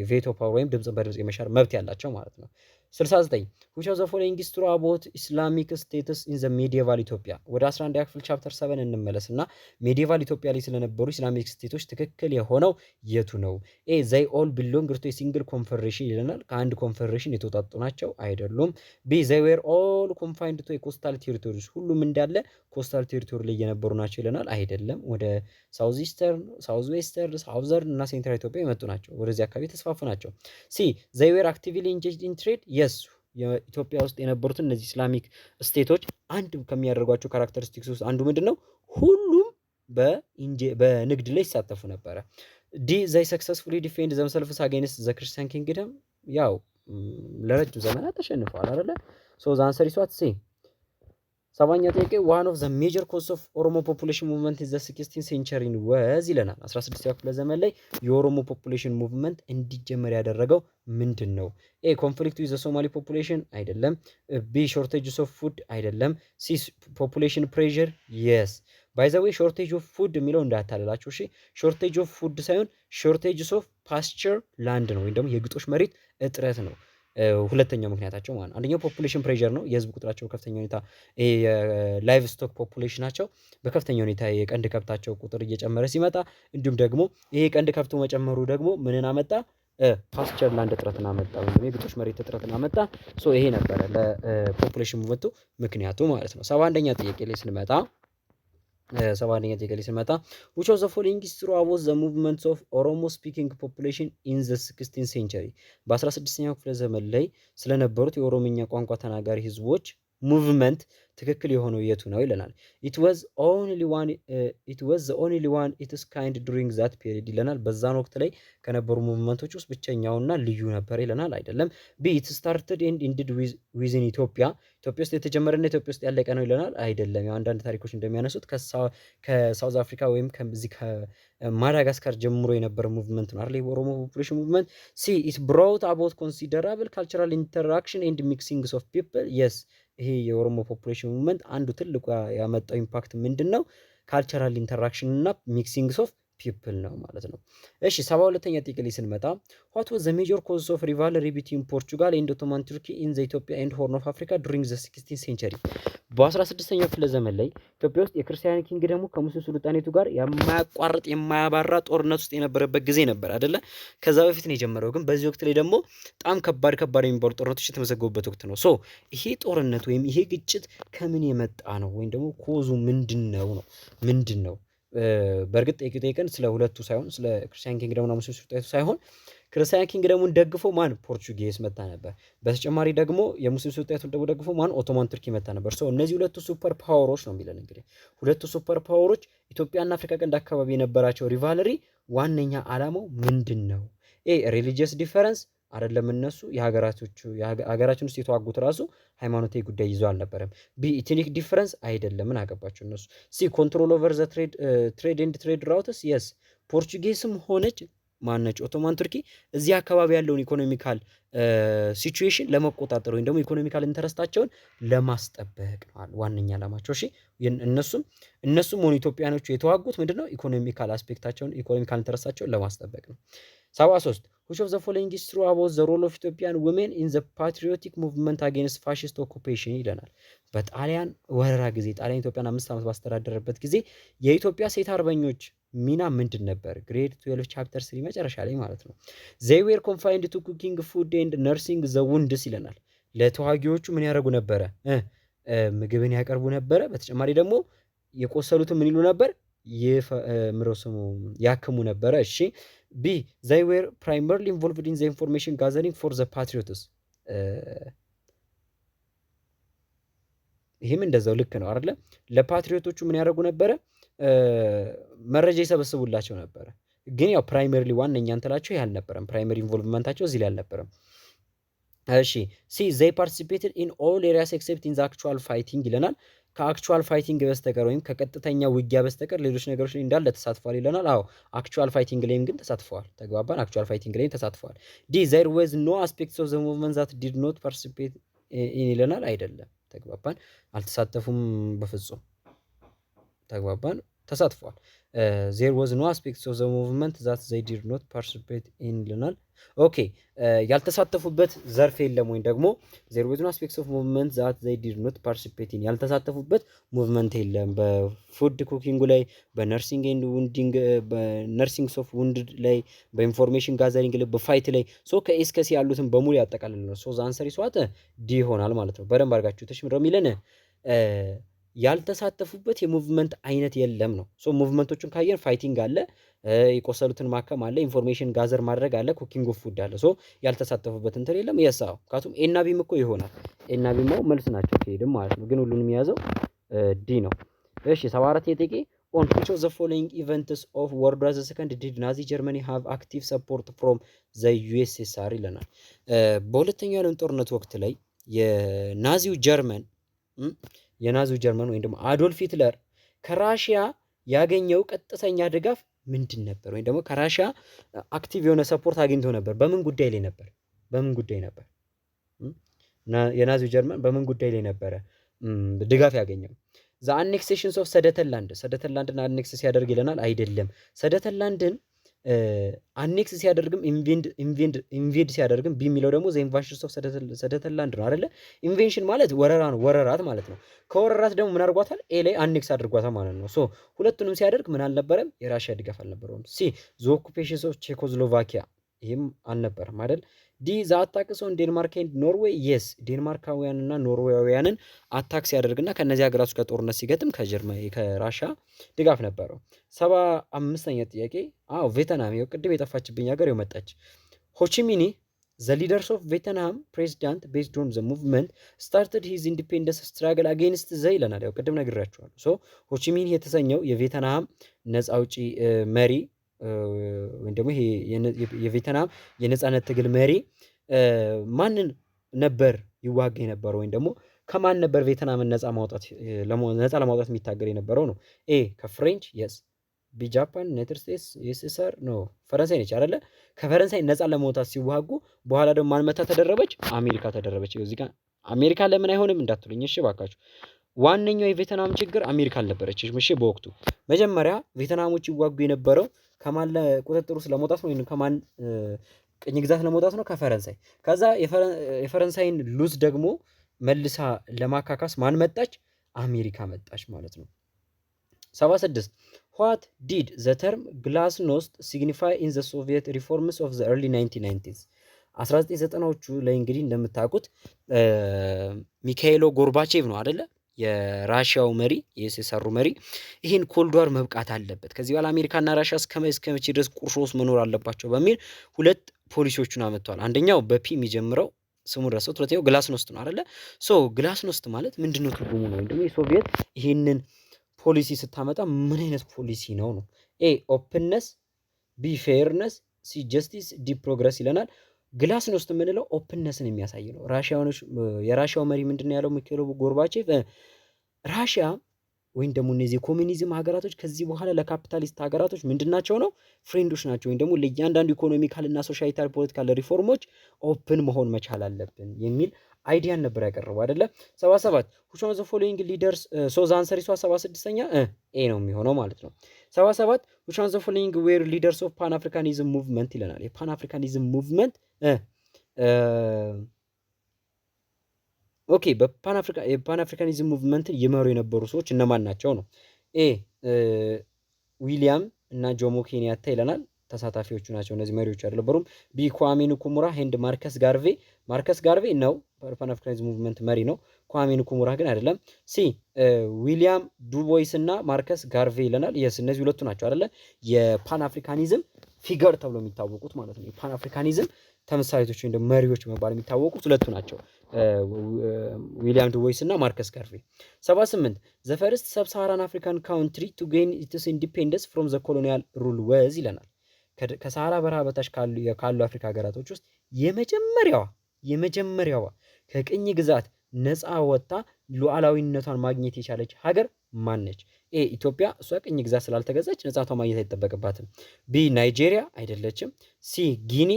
Speaker 1: Veto power ወይም ድምፅን በድምፅ የመሻር መብት ያላቸው ማለት ነው። 69፣ which of the following is true about Islamic states in the medieval Ethiopia? ወደ 11 ክፍል chapter 7 እንመለስ እና medieval ኢትዮጵያ ላይ ስለነበሩ Islamic state ኦች ትክክል የሆነው የቱ ነው? A they all belong to single confederation ይለናል። ከአንድ ኮንፌዴሬሽን የተውጣጡ ናቸው? አይደሉም። B they were all confined to coastal territories፣ ሁሉም እንዳለ coastal territory ላይ የነበሩ ናቸው ይለናል። አይደለም። ወደ south eastern፣ south western፣ southern እና central ኢትዮጵያ የመጡ ናቸው። ወደዚህ አካባቢ የተስፋፉ ናቸው። C they were actively engaged in trade፣ yes፣ የኢትዮጵያ ውስጥ የነበሩትን እነዚህ Islamic state ኦች አንድ ከሚያደርጓቸው characteristics ውስጥ አንዱ ምንድን ነው? ሁሉም በንግድ ላይ ይሳተፉ ነበረ። D they successfully defend themselves against the Christian kingdom፣ ያው ለረጅም ዘመናት ተሸንፈዋል አይደለ? So the answer is what? C። 70ኛ ጥያቄ፣ one of the major cause of Oromo population movement in the 16th century was ይለናል። 16ኛው ክፍለ ዘመን ላይ የኦሮሞ population movement እንዲጀመር ያደረገው ምንድን ነው? A conflict with the Somali population፣ አይደለም። B shortages of food፣ አይደለም። C population pressure፣ yes። By the way, shortage of food የሚለው እንዳያታልላችሁ እሺ። Shortage of food ሳይሆን shortages of pasture land ነው ወይም ደግሞ የግጦሽ መሬት እጥረት ነው። ሁለተኛው ምክንያታቸው ማለት ነው። አንደኛው population pressure ነው። የህዝብ ቁጥራቸው ከፍተኛ ሁኔታ፣ የ livestock population ኣቸው በከፍተኛ ሁኔታ የቀንድ ከብታቸው ቁጥር እየጨመረ ሲመጣ፣ እንዲሁም ደግሞ ይሄ የቀንድ ከብቱ መጨመሩ ደግሞ ምንን አመጣ? Pasture land እጥረትን አመጣ ወይም የግጦሽ መሬት እጥረትን አመጣ። So ይሄ ነበረ ለ population movement ኡ ምክንያቱ ማለት ነው። 71ኛ ጥያቄ ላይ ስንመጣ፣ which of the following is true about the movements of Oromo speaking population in the 16th century? በ16ኛው ክፍለ ዘመን ላይ ስለነበሩት የኦሮምኛ ቋንቋ ተናጋሪ ህዝቦች movement ትክክል የሆነው የቱ ነው ይለናል። It was the only one its kind during that period ይለናል። በዛን ወቅት ላይ ከነበሩ movement ኦች ውስጥ ብቸኛውና ልዩ ነበር ይለናል። አይደለም። B it started and ended within Ethiopia፣ ኢትዮጵያ ውስጥ የተጀመረና ኢትዮጵያ ውስጥ ያለቀ ነው ይለናል። አይደለም። ያው አንዳንድ ታሪኮች እንደሚያነሱት ከ South Africa ወይም ከዚህ ከማዳጋስካር ጀምሮ የነበረ movement ነው አይደል? የኦሮሞ population movement። C it brought about considerable cultural interaction and mixings of people፣ yes፣ ይሄ የኦሮሞ population movement አንዱ ትልቁ ያመጣው impact ምንድነው? Cultural interaction እና mixings of people ነው ማለት ነው። እሺ፣ 72ኛ ጥያቄ ላይ ስንመጣ፣ what was the major cause of rivalry between Portugal and Ottoman Turkey in the Ethiopia and Horn of Africa during the 16th century? በ16ኛው ክፍለ ዘመን ላይ ኢትዮጵያ ውስጥ የክርስቲያን kingdom ኡ ከሙስሊም ሱልጣኔቱ ጋር የማያቋርጥ የማያባራ ጦርነት ውስጥ የነበረበት ጊዜ ነበር አይደለ? ከዛ በፊት ነው የጀመረው። ግን በዚህ ወቅት ላይ ደግሞ በጣም ከባድ ከባድ የሚባሉ ጦርነቶች የተመዘገቡበት ወቅት ነው። So ይሄ ጦርነት ወይም ይሄ ግጭት ከምን የመጣ ነው ወይም ደግሞ cause ኡ ምንድን ነው? ምንድን ነው? በእርግጥ ጠይቀን ስለ ሁለቱ ሳይሆን፣ ስለ ክርስቲያን kingdom ኡና ሙስሊም ሱልጣኔቱ ሳይሆን፣ ክርስቲያን kingdom ኡን ደግፎ ማን? Portuguese መጣ ነበር። በተጨማሪ ደግሞ የሙስሊም ሱልጣኔቱን ደግሞ ደግፎ ማን? Ottoman Turkey መጣ ነበር። So እነዚህ ሁለቱ super power ኦች ነው የሚለን። እንግዲህ ሁለቱ super power ኦች ኢትዮጵያና አፍሪካ ቀንድ አካባቢ የነበራቸው rivalry ዋነኛ ዓላማው ምንድን ነው? A religious difference፣ አይደለም። እነሱ የሀገራቶቹ ሀገራችን ውስጥ የተዋጉት ራሱ ሃይማኖታዊ ጉዳይ ይዞ አልነበረም። B ethnic difference፣ አይደለም። ምን አገባቸው እነሱ። C control over the trade and trade routes፣ yes፣ Portuguese ም ሆነች ማነች Ottoman Turkey እዚህ አካባቢ ያለውን economical situation ለመቆጣጠር ወይም ደግሞ economical interest ኣቸውን ለማስጠበቅ ነው ዋነኛ ዓላማቸው። እሺ፣ እነሱም ሆኑ ኢትዮጵያኖቹ የተዋጉት ምንድነው? Economical aspect ኣቸውን፣ economical interest ኣቸውን ለማስጠበቅ ነው። 73፣ which of the following is true about the role of Ethiopian women in the patriotic movement against fascist occupation ይለናል። በጣሊያን ወረራ ጊዜ፣ ጣሊያን ኢትዮጵያን 5 ዓመት ባስተዳደረበት ጊዜ የኢትዮጵያ ሴት አርበኞች ሚና ምንድን ነበር? Grade 12 chapter 3 መጨረሻ ላይ ማለት ነው። They were confined to cooking food and nursing the wounds ይለናል። ለተዋጊዎቹ ምን ያደርጉ ነበረ? ምግብን ያቀርቡ ነበረ። በተጨማሪ ደግሞ የቆሰሉትን ምን ይሉ ነበር? ምሮ ስሙ ያክሙ ነበረ። እሺ፣ B, they were primarily involved in the information gathering for the patriots። ይህም እንደዛው ልክ ነው አይደለ? ለ patriot ኦቹ ምን ያደርጉ ነበረ? መረጃ ይሰበስቡላቸው ነበረ። ግን ያው primarily ዋነኛ እንትናቸው ይህ አልነበረም። Primary involvement ኣቸው እዚህ ላይ አልነበረም። እሺ፣ C, they participated in all areas except in the actual fighting ይለናል። ከ actual fighting በስተቀር ወይም ከቀጥተኛ ውጊያ በስተቀር ሌሎች ነገሮች ላይ እንዳለ ተሳትፏል ይለናል። አዎ፣ actual fighting ላይም ግን ተሳትፈዋል። ተግባባን። Actual fighting ላይም ተሳትፈዋል። D, there was no aspects of the movement that did not participate in ይለናል። አይደለም። ተግባባን። አልተሳተፉም በፍጹም። ተግባባን። ተሳትፈዋል። There was no aspects of the movement that they did not participate in ይለናል። Okay፣ ያልተሳተፉበት ዘርፍ የለም ወይም ደግሞ there was no aspects of movement that they did not participate in፣ ያልተሳተፉበት movement የለም። በ food cooking ኡ ላይ፣ በ nursing and wounding፣ በ nursing of wounded ላይ፣ በ information gathering ላይ፣ በ fight ላይ። So ከ A እስከ C ያሉትን በሙሉ ያጠቃልል ነው። So the answer is what? D ይሆናል ማለት ነው። በደንብ አድርጋችሁ ተሽ ምንድነው የሚለን? ያልተሳተፉበት የ movement አይነት የለም ነው። So movement ኦቹን ካየን fighting አለ፣ የቆሰሉትን ማከም አለ፣ information gather ማድረግ አለ፣ cooking of food አለ። So ያልተሳተፉበት እንትን የለም። Yes፣ አዎ፣ ምክንያቱም A ና B ም እኮ ይሆናል። A ና B ም መልስ ናቸው ከሄድም ማለት ነው። ግን ሁሉንም የያዘው D ነው። እሺ፣ 74 ጥያቄ፣ on which of the following events of World War the Second did Nazi Germany have active support from the USSR ይለናል። በሁለተኛው የዓለም ጦርነት ወቅት ላይ የናዚው ጀርመን ወይም ደግሞ አዶልፍ ሂትለር ከራሽያ ያገኘው ቀጥተኛ ድጋፍ ምንድን ነበር? ወይም ደግሞ ከራሽያ active የሆነ support አግኝቶ ነበር። በምን ጉዳይ ላይ ነበር? በምን ጉዳይ ነበር? የናዚው ጀርመን በምን ጉዳይ ላይ ነበረ ድጋፍ ያገኘው? The annexations of Sudetenland፣ Sudetenland ን annex ሲያደርግ ይለናል። አይደለም። Sudetenland ን annex ሲያደርግም invade ሲያደርግም፣ B የሚለው ደግሞ the invasions of Sudetenland ነው አይደለ? Invasion ማለት ወረራ ነው፣ ወረራት ማለት ነው። ከወረራት ደግሞ ምን አድርጓታል? A ላይ annex አድርጓታል ማለት ነው። So ሁለቱንም ሲያደርግ ምን አልነበረም? የራሽያ ድጋፍ አልነበረውም። C, the occupations of Czechoslovakia፣ ይህም አልነበረም አይደል? D, the attacks on Denmark and Norway፣ yes፣ ዴንማርካውያንና ኖርዌያውያንን attack ሲያደርግና ከእነዚህ ሀገራቶች ጋር ጦርነት ሲገጥም ከጀርመን ከራሻ ድጋፍ ነበረው። 75ኛ ጥያቄ፣ አዎ፣ ቬትናም፣ ይኸው ቅድም የጠፋችብኝ ሀገር ይኸው መጣች። ሆቺሚኒ, the leaders of Vietnam president based on the movement, started his independence struggle against the ይለናል። ያው ቅድም ነግራችኋለሁ። So ሆቺሚኒ የተሰኘው የቬትናም ነፃ አውጪ መሪ ወይም ደግሞ ይሄ የቬትናም የነፃነት ትግል መሪ ማንን ነበር ይዋጋ የነበረው ወይም ደግሞ ከማን ነበር ቬትናምን ነፃ ለማውጣት የሚታገል የነበረው ነው? A, ከ French፣ yes፣ B, Japan፣ United States፣ USSR፣ no፣ ፈረንሳይ ነች አይደለ? ከፈረንሳይ ነፃ ለመውጣት ሲዋጉ በኋላ ደግሞ ማን መታ ተደረበች? አሜሪካ ተደረበች። እዚህ ጋር አሜሪካ ለምን አይሆንም እንዳትሉኝ እሺ እባካችሁ። ዋነኛው የቬትናም ችግር አሜሪካ አልነበረችም። እሺ፣ በወቅቱ መጀመሪያ ቬትናሞች ይዋጉ የነበረው ከማን ቁጥጥር ውስጥ ለመውጣት ነው ወይም ከማን ቅኝ ግዛት ለመውጣት ነው? ከፈረንሳይ። ከዛ የፈረንሳይን lose ደግሞ መልሳ ለማካካስ ማን መጣች? አሜሪካ መጣች ማለት ነው። 76, what did the term glasnost signify in the Soviet reforms of the early 1990s? 1990ዎቹ ላይ እንግዲህ እንደምታውቁት ሚካኤሎ ጎርባቼቭ ነው አደለ? የራሽያው መሪ፣ የ USSR ኡ መሪ፣ ይህን Cold War መብቃት አለበት፣ ከዚህ በኋላ አሜሪካና ራሽያ እስከ መቼ ድረስ ቁርሾ ውስጥ መኖር አለባቸው በሚል ሁለት ፖሊሲዎቹን አመጥተዋል። አንደኛው በ P የሚጀምረው ስሙን ረሳሁት፣ ሁለተኛው glasnost ነው አይደለ? So glasnost ማለት ምንድነው ትርጉሙ ነው? ወይም ደግሞ የሶቪየት ይህንን ፖሊሲ ስታመጣ ምን አይነት ፖሊሲ ነው ነው? A, openness፣ B, fairness፣ C, justice፣ D, progress ይለናል። Glasnost የምንለው openness ን የሚያሳይ ነው። ራሽያኖች የራሽያው መሪ ምንድን ነው ያለው? ሚካኤል ጎርባቼቭ ራሽያ ወይም ደግሞ እነዚህ የኮሚኒዝም ሀገራቶች ከዚህ በኋላ ለካፒታሊስት ሀገራቶች ምንድን ናቸው ነው? Friend ኦች ናቸው። ወይም ደግሞ ለእያንዳንዱ economical እና societal political reform ኦች open መሆን መቻል አለብን የሚል idea ን ነበር ያቀረበው አይደለ? 77, which one of the following leaders, so the answer is 76ኛ A ነው የሚሆነው ማለት ነው። 77, which one of the following were leaders of Pan Africanism movement ይለናል። የ Pan Africanism movement, okay፣ የ Pan Africanism movement ን ይመሩ የነበሩ ሰዎች እነማን ናቸው ነው? A, ዊሊያም እና ጆሞ ኬንያታ ይለናል። ተሳታፊዎቹ ናቸው። እነዚህ መሪዎቹ አልነበሩም። B ኳሜ ንኩሙራ and ማርከስ ጋርቬ። ማርከስ ጋርቬ ነው Pan Africanism movement መሪ ነው። ኳሜ ንኩሙራ ግን አይደለም። C ዊሊያም ዱቦይስ እና ማርከስ ጋርቬ ይለናል። Yes፣ እነዚህ ሁለቱ ናቸው አይደለ የ Pan Africanism figure ተብሎ የሚታወቁት ማለት ነው። የ Pan Africanism ተምሳሌቶች ወይም መሪዎች በመባል የሚታወቁት ሁለቱ ናቸው፣ ዊሊያም ዱቦይስ እና ማርከስ ጋርቬ። 78፣ the first Sub-Saharan African country to gain its independence from the colonial rule was ይለናል። ከሰሃራ በረሃ በታች ካሉ አፍሪካ ሀገራቶች ውስጥ የመጀመሪያዋ ከቅኝ ግዛት ነፃ ወጥታ ሉዓላዊነቷን ማግኘት የቻለች ሀገር ማን ነች? A ኢትዮጵያ፣ እሷ ቅኝ ግዛት ስላልተገዛች ነፃነቷን ማግኘት አይጠበቅባትም። B ናይጄሪያ አይደለችም። C ጊኒ፣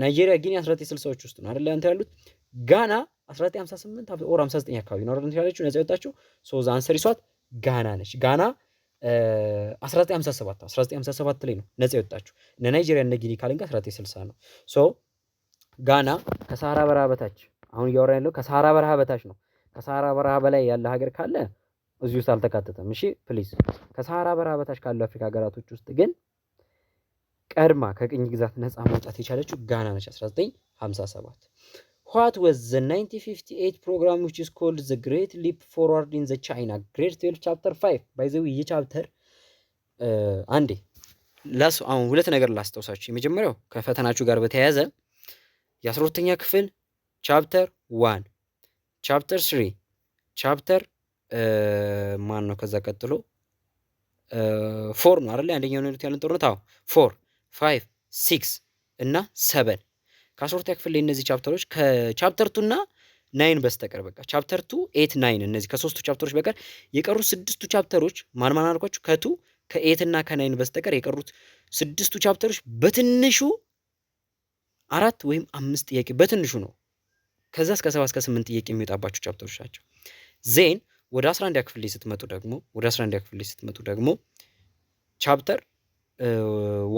Speaker 1: ናይጄሪያ ጊኒ 1960ዎች ውስጥ ነው አይደል እንትን ያሉት። ጋና 1958 or 59 አካባቢ ነው አይደል ያለችው ነፃ የወጣችው። So the answer is what? ጋና ነች። ጋና 1957 ላይ ነው ነፃ የወጣችው። እነ ናይጄሪያ እነ ጊኒ ካልን ጋር 1960 ነው። So ጋና ከሰሃራ በረሃ በታች፣ አሁን እያወራን ያለው ከሰሃራ በረሃ በታች ነው። ከሰሃራ በረሃ በላይ ያለ ሀገር ካለ እዚህ ውስጥ አልተካተተም። እሺ please። ከሰሃራ በረሃ በታች ካሉ አፍሪካ ሀገራቶች ውስጥ ግን ቀድማ ከቅኝ ግዛት ነፃ መውጣት የቻለችው ጋና ነች 1957። What was the 1958 program which is called the Great Leap Forward in the China? Grade 12 chapter 5። By the way ይህ chapter አንዴ ላስ አሁን ሁለት ነገር ላስታውሳችሁ። የመጀመሪያው ከፈተናችሁ ጋር በተያያዘ የ12ኛ ክፍል chapter 1፣ chapter 3፣ chapter ማን ነው? ከዛ ቀጥሎ 4 ነው አይደል? አንደኛው ነው ያለን ጦርነት። አዎ፣ 4፣ 5፣ 6 እና 7 ከ12ኛ ክፍል ላይ እነዚህ chapter ኦች ከ chapter 2 እና 9 በስተቀር፣ በቃ chapter 2፣ 8፣ 9፣ እነዚህ ከሶስቱ chapter ኦች በቀር የቀሩት ስድስቱ chapter ኦች ማን ማን አልኳችሁ? ከ 2፣ ከ 8 እና ከ 9 በስተቀር የቀሩት ስድስቱ chapter ኦች በትንሹ አራት ወይም አምስት ጥያቄ በትንሹ ነው። ከዛ እስከ ሰባት እስከ ስምንት ጥያቄ የሚወጣባቸው chapter ኦች ናቸው። Then ወደ 11 ክፍል ላይ ስትመጡ ደግሞ ወደ 11 ክፍል ላይ ስትመጡ ደግሞ chapter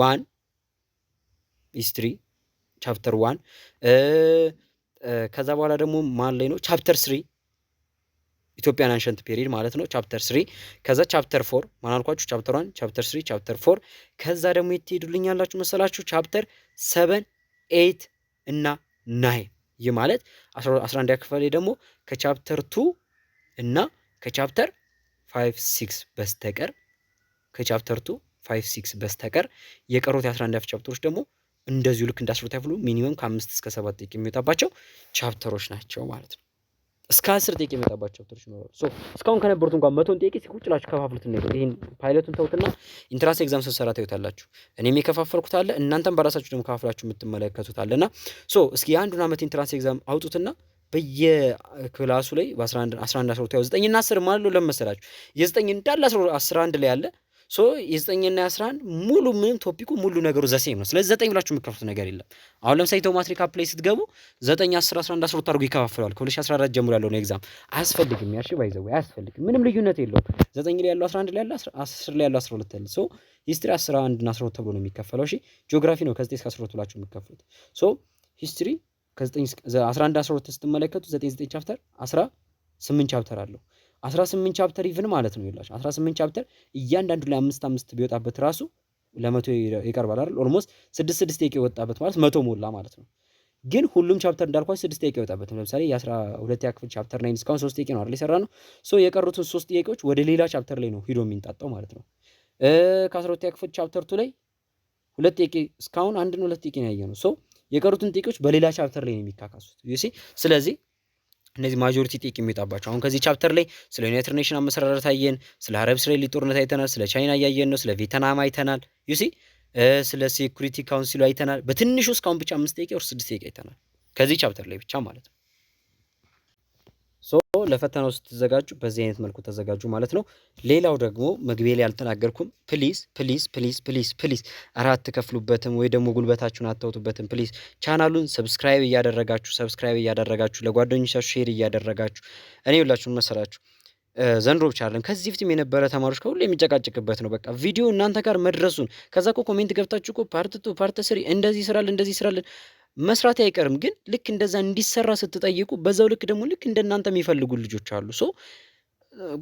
Speaker 1: 1 history chapter 1፣ ከዛ በኋላ ደግሞ ማን ላይ ነው? Chapter 3 Ethiopian ancient period ማለት ነው። Chapter 3፣ ከዛ chapter 4 ማን አልኳችሁ? Chapter 1፣ chapter 3፣ chapter 4፣ ከዛ ደግሞ የት ትሄዱልኛላችሁ መሰላችሁ? Chapter 7፣ 8 እና 9። ይህ ማለት 11 ክፍል ላይ ደግሞ ከ chapter 2 እና ከ chapter 5፣ 6 በስተቀር፣ ከ chapter 2፣ 5፣ 6 በስተቀር የቀሩት የ11 chapter ኦች ደግሞ እንደዚሁ ልክ እንደ 12 ክፍሉ minimum ከአምስት እስከ ሰባት ጥያቄ የሚወጣባቸው chapter ኦች ናቸው ማለት ነው። እስከ 10 ጥያቄ የሚወጣባቸው chapter ኦች ይኖራሉ። So እስካሁን ከነበሩት እንኳን 100ን ጥያቄ ቁጭ ብላችሁ ከፋፍሉት ነው። ይሄን ፓይለቱን ተውትና entrance exam ስትሰራ ታዩታላችሁ። እኔም የከፋፈልኩት አለ፣ እናንተም በራሳችሁ ደግሞ ከፋፍላችሁ የምትመለከቱት አለና so እስኪ የአንዱን ዓመት entrance exam አውጡትና በየ class ኡ ላይ በ11፣ 11፣ 12፣ ያው 9 እና 10 ማለት ነው ለመሰላችሁ የዘጠኝ እንዳለ 11 ላይ አለ። So የዘጠኝና የ11 ሙሉ ምንም topic ኡ ሙሉ ነገሩ the same ነው። ስለዚህ ዘጠኝ ብላችሁ የምትከፍሉት ነገር የለም። አሁን ለምሳሌ ኢትዮ ማትሪክ app ላይ ስትገቡ 9፣ 10፣ 11፣ 12 አድርጎ ይከፋፍለዋል። ከ2014 ጀምሮ ያለውን exam አያስፈልግም። ያሺ by the way አያስፈልግም። ምንም ልዩነት የለውም። ዘጠኝ ላይ ያለው 11 ላይ ያለው፣ 10 ላይ ያለው 12 ያለ። So history 11 እና 12 ተብሎ ነው የሚከፈለው። እሺ ጂኦግራፊ ነው ከ9 እስከ 12 ብላችሁ የምትከፍሉት። So history ከ9 11፣ 12 ስትመለከቱ 9 9 chapter 18 chapter አለው። 18 chapter even ማለት ነው ይላችሁ 18 chapter እያንዳንዱ ላይ አምስት አምስት ቢወጣበት ራሱ ለ100 ይቀርባል አይደል? Almost ስድስት ስድስት ጥያቄ የወጣበት ማለት 100 ሞላ ማለት ነው። ግን ሁሉም chapter እንዳልኳችሁ ስድስት ጥያቄ አይወጣበትም። ለምሳሌ የ12ኛ ክፍል chapter 9 እስካሁን ሶስት ጥያቄ ነው አይደል የሰራነው። So የቀሩትን ሶስት ጥያቄዎች ወደ ሌላ chapter ላይ ነው ሂዶ የሚንጣጣው ማለት ነው። ከ12ኛ ክፍል chapter 2 ላይ ሁለት ጥያቄ፣ እስካሁን አንድ ነው ሁለት ጥያቄ ነው ያየነው። So የቀሩትን ጥያቄዎች በሌላ chapter ላይ ነው የሚካካሱት። You see፣ ስለዚህ እነዚህ majority ጥያቄ የሚወጣባቸው አሁን ከዚህ chapter ላይ ስለ United Nation አመሰራረት አየን፣ ስለ አረብ እስራኤል ጦርነት አይተናል፣ ስለ ቻይና እያየን ነው፣ ስለ ቬትናም አይተናል። You see፣ ስለ Security Council ኡ አይተናል። በትንሹ እስካሁን ብቻ አምስት ጥያቄ or ስድስት ጥያቄ አይተናል ከዚህ chapter ላይ ብቻ ማለት ነው። So ለፈተናው ስትዘጋጁ በዚህ አይነት መልኩ ተዘጋጁ ማለት ነው። ሌላው ደግሞ መግቢያ ላይ አልተናገርኩም። Please, please, please, please, please፣ ኧረ አትከፍሉበትም ወይ ደግሞ ጉልበታችሁን አታውጡበትም። Please ቻናሉን subscribe እያደረጋችሁ ለጓደኞቻችሁ share እያደረጋችሁ። እኔ ሁላችሁን መሰላችሁ ዘንድሮ ብቻ አይደለም ከዚህ በፊትም የነበረ ተማሪዎች ከሁሉ የሚጨቃጨቅበት ነው። በቃ ቪዲዮ እናንተ ጋር መድረሱን ከዛ እኮ comment ገብታችሁ እኮ part 2፣ part 3 እንደዚህ ስራልን፣ እንደዚህ ስራልን፣ መስራት አይቀርም። ግን ልክ እንደዛ እንዲሰራ ስትጠይቁ በዛው ልክ ደግሞ ልክ እንደናንተ የሚፈልጉ ልጆች አሉ። So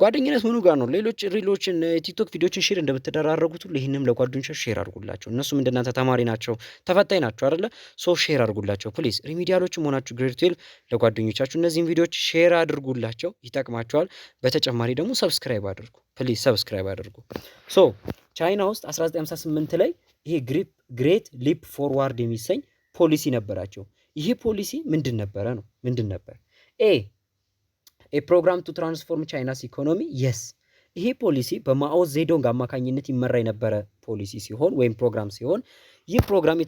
Speaker 1: ጓደኝነት ምኑ ጋር ነው? ሌሎች reel ኦችን፣ ቲክቶክ ቪዲዮችን share እንደምትደራረጉት ሁሉ ይህንም ለጓደኞቻችሁ share አድርጉላቸው። እነሱም እንደናንተ ተማሪ ናቸው፣ ተፈታኝ ናቸው አይደለ? So share አድርጉላቸው please። Remedial ኦችም ሆናችሁ grade 12 ለጓደኞቻችሁ እነዚህን ቪዲዮዎች share አድርጉላቸው፣ ይጠቅማቸዋል። በተጨማሪ ደግሞ subscribe አድርጉ please፣ subscribe አድርጉ። So ቻይና ውስጥ 1958 ላይ ይሄ Great Leap Forward የሚሰኝ ፖሊሲ ነበራቸው። ይሄ ፖሊሲ ምንድን ነበረ ነው? ምንድን ነበር? A program to transform China's economy፣ yes፣ ይሄ ፖሊሲ በማኦ ዜዶንግ አማካኝነት ይመራ የነበረ ፖሊሲ ሲሆን ወይም ፕሮግራም ሲሆን ይህ ፕሮግራም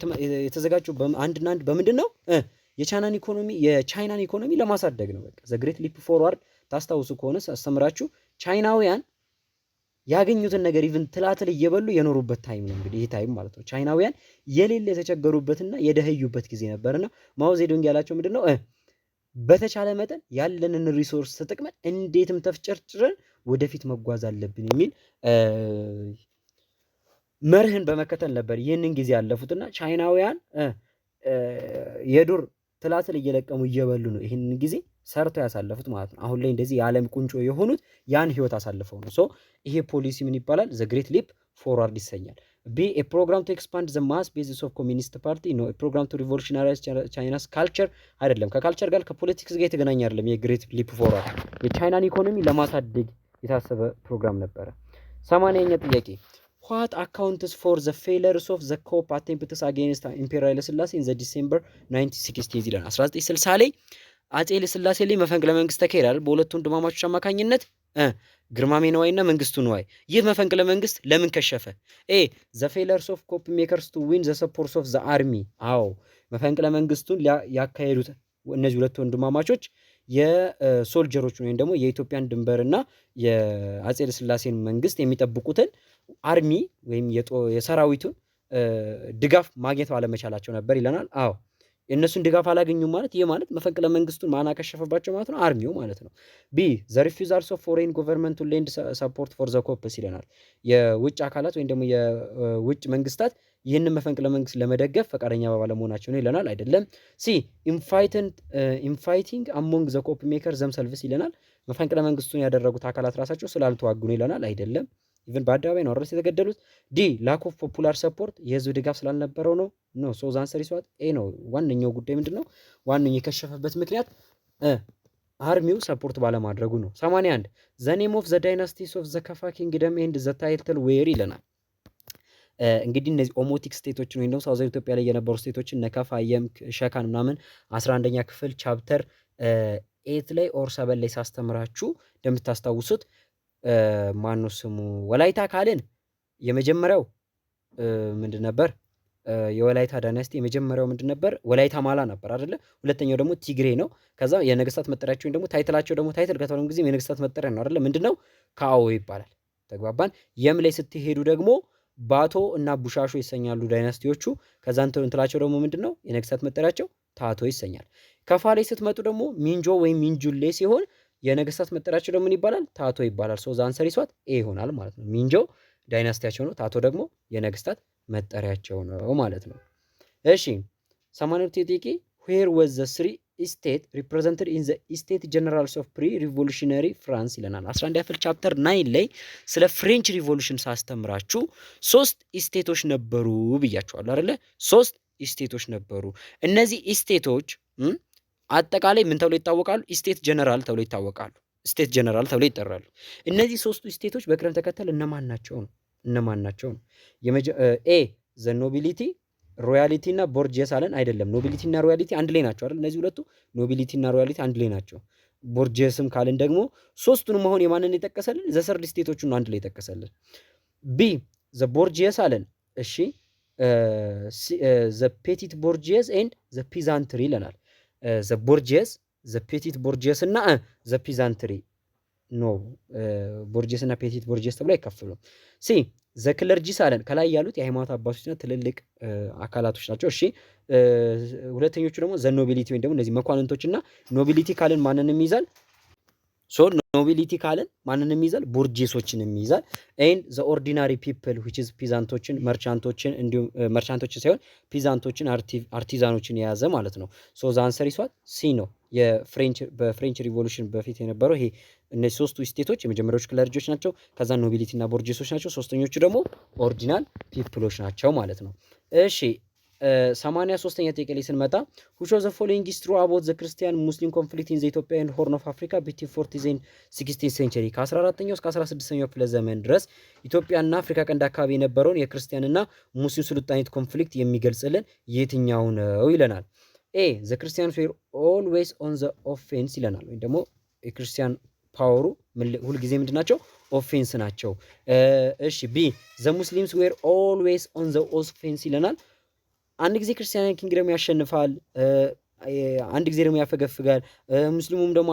Speaker 1: የተዘጋጀው አንድና አንድ በምንድን ነው? የቻይናን ኢኮኖሚ ለማሳደግ ነው። በቃ the Great Leap Forward ታስታውሱ ከሆነ ሳስተምራችሁ ቻይናውያን ያገኙትን ነገር even ትላትል እየበሉ የኖሩበት time ነው። እንግዲህ ይህ time ማለት ነው። ቻይናውያን የሌለ የተቸገሩበትና የደኸዩበት ጊዜ ነበርና ማኦ ዜዶንግ ያላቸው ምንድን ነው? በተቻለ መጠን ያለንን resource ተጠቅመን እንዴትም ተፍጨርጭረን ወደፊት መጓዝ አለብን የሚል መርህን በመከተል ነበር ይህንን ጊዜ ያለፉትና ቻይናውያን የዱር ትላትል እየለቀሙ እየበሉ ነው ይህንን ጊዜ ሰርተው ያሳለፉት ማለት ነው። አሁን ላይ እንደዚህ የዓለም ቁንጮ የሆኑት ያን ህይወት አሳልፈው ነው። So ይሄ ፖሊሲ ምን ይባላል? The Great Leap Forward ይሰኛል። B, a program to expand the mass basis of Communist Party፣ no። Program to revolutionize China's culture አይደለም። ከ culture ጋር ከ politics ጋር የተገናኘ አይደለም። የ Great Leap Forward የቻይናን ኢኮኖሚ ለማሳደግ የታሰበ ፕሮግራም ነበረ። 80ኛ ጥያቄ፣ what accounts for the failures of the coup attempts against Emperor ኃይለ ሥላሴ in the December 1960 ይላል። 1960 ላይ አፄ ኃይለ ሥላሴ ላይ መፈንቅለ መንግስት ተካሂዷል በሁለቱ ወንድማማቾች አማካኝነት፣ ግርማሜ ነዋይ እና መንግስቱ ነዋይ። ይህ መፈንቅለ መንግስት ለምን ከሸፈ? A, the failures of coup makers to win the support of the army። አዎ፣ መፈንቅለ መንግስቱን ያካሄዱት እነዚህ ሁለቱ ወንድማማቾች የ soldier ኦችን ወይም ደግሞ የኢትዮጵያን ድንበርና የአፄ ኃይለ ሥላሴን መንግስት የሚጠብቁትን army ወይም የሰራዊቱን ድጋፍ ማግኘት ባለመቻላቸው ነበር ይለናል። አዎ፣ የእነሱን ድጋፍ አላገኙም ማለት ይህ ማለት መፈንቅለ መንግስቱን ማን አከሸፈባቸው ማለት ነው? Army ው ማለት ነው። B, the refusals of foreign government to lend support for the coups ይለናል። የውጭ አካላት ወይም ደግሞ የውጭ መንግስታት ይህንን መፈንቅለ መንግስት ለመደገፍ ፈቃደኛ ባለመሆናቸው ነው ይለናል። አይደለም። C, infighting among the coup maker themselves ይለናል። መፈንቅለ መንግስቱን ያደረጉት አካላት ራሳቸው ስላልተዋጉ ነው ይለናል። አይደለም። Even በአደባባይ ነው አይደል የተገደሉት። D, lack of popular support፣ የህዝብ ድጋፍ ስላልነበረው ነው። No። So the answer is what? A ነው። ዋነኛው ጉዳይ ምንድን ነው? ዋነኛው የከሸፈበት ምክንያት army ው support ባለማድረጉ ነው። 81፣ the name of the dynasties of the Kaffa kingdom and the title were ይለናል። እንግዲህ እነዚህ Omotic state ኦችን ወይም ደግሞ southern ኢትዮጵያ ላይ የነበሩ state ኦችን እነ ከፋ፣ የም፣ ሸካን ምናምን 11ኛ ክፍል chapter 8 ላይ or 7 ላይ ሳስተምራችሁ እንደምታስታውሱት፣ ማነው ስሙ፣ ወላይታ ካልን የመጀመሪያው ምንድን ነበር? የወላይታ dynasty የመጀመሪያው ምንድን ነበር? ወላይታ ማላ ነበር አይደለ? ሁለተኛው ደግሞ ቲግሬ ነው። ከዛ የነገስታት መጠሪያቸው ወይም ደግሞ title ኣቸው ደግሞ፣ title ከተባለ ጊዜ የነገስታት መጠሪያ ነው አይደለ? ምንድነው? ካኦ ይባላል። ተግባባን። የም ላይ ስትሄዱ ደግሞ ባቶ እና ቡሻሾ ይሰኛሉ dynasty ዎቹ። ከዛ እንትላቸው ደግሞ ምንድን ነው? የነገስታት መጠሪያቸው ታቶ ይሰኛል። ከፋ ላይ ስትመጡ ደግሞ ሚንጆ ወይም ሚንጁሌ ሲሆን የነገስታት መጠሪያቸው ደግሞ ምን ይባላል? ታቶ ይባላል። So the answer is what? A ይሆናል ማለት ነው። ሚንጆ dynasty ያቸው ነው። ታቶ ደግሞ የነገስታት መጠሪያቸው ነው ማለት ነው። እሺ፣ 82 ጥያቄ፣ where was the three estate represented in the Estate Generals of pre revolutionary France ይለናል። 11 ክፍል chapter 9 ላይ ስለ French Revolution ሳስተምራችሁ ሶስት estate ኦች ነበሩ ብያችኋለሁ አይደለ? ሶስት estate ኦች ነበሩ። እነዚህ estate ኦች አጠቃላይ ምን ተብሎ ይታወቃሉ? Estate General ተብሎ ይታወቃሉ። Estate General ተብሎ ይጠራሉ። እነዚህ ሶስቱ estate ኦች በቅደም ተከተል እነማን ናቸው ነው? እነማን ናቸው ነው? A, the nobility፣ royalty እና bourgeois አለን። አይደለም፣ nobility እና royalty አንድ ላይ ናቸው አይደል? እነዚህ ሁለቱ nobility እና royalty አንድ ላይ ናቸው። Bourgeois ም ካልን ደግሞ ሶስቱንም አሁን የማንን የጠቀሰልን? The third estate ኦቹን አንድ ላይ የጠቀሰልን። B, the bourgeois አለን። እሺ፣ the petit bourgeois and the peasantry ይለናል። The bourgeois፣ the petit bourgeois እና the peasantry፣ no፣ bourgeois እና petit bourgeois ተብሎ አይከፍሉም። C, the clergies አለን። ከላይ ያሉት የሃይማኖት አባቶችና ትልልቅ አካላቶች ናቸው። እሺ፣ ሁለተኞቹ ደግሞ the nobility ወይም ደግሞ እነዚህ መኳንንቶች እና nobility ካልን ማንንም ይይዛል? So nobility ካልን ማንንም ይይዛል? Bourgeois ኦችንም ይይዛል። And the ordinary people, which is peasant ኦችን፣ merchant ኦችን፣ እንዲሁም merchant ኦችን ሳይሆን peasant ኦችን፣ artisan ኦችን የያዘ ማለት ነው። So the answer is what? C ነው። የ French በ French Revolution በፊት የነበረው ይሄ እነዚህ ሶስቱ estate ኦች የመጀመሪያዎቹ clergy ዎች ናቸው። ከዛ nobility እና bourgeois ኦች ናቸው። ሶስተኞቹ ደግሞ ordinal people ኦች ናቸው ማለት ነው። እሺ፣ 83ኛ ጥያቄ ላይ ስንመጣ፣ which of the following is true about the Christian Muslim conflict in the Ethiopia and Horn of Africa between 14th and 16th century? ከ14ኛው እስከ 16ኛው ክፍለ ዘመን ድረስ ኢትዮጵያና አፍሪካ ቀንድ አካባቢ የነበረውን የክርስቲያንና ሙስሊም ሱልጣኔት conflict የሚገልጽልን የትኛው ነው ይለናል። A, the Christians were always on the offense ይለናል። ወይም ደግሞ የክርስቲያን power ኡ ሁልጊዜ ምንድን ናቸው? Offense ናቸው። እሺ፣ B, the Muslims were always on the offense ይለናል። አንድ ጊዜ ክርስቲያን kingdom ያሸንፋል፣ አንድ ጊዜ ደግሞ ያፈገፍጋል። ሙስሊሙም ደግሞ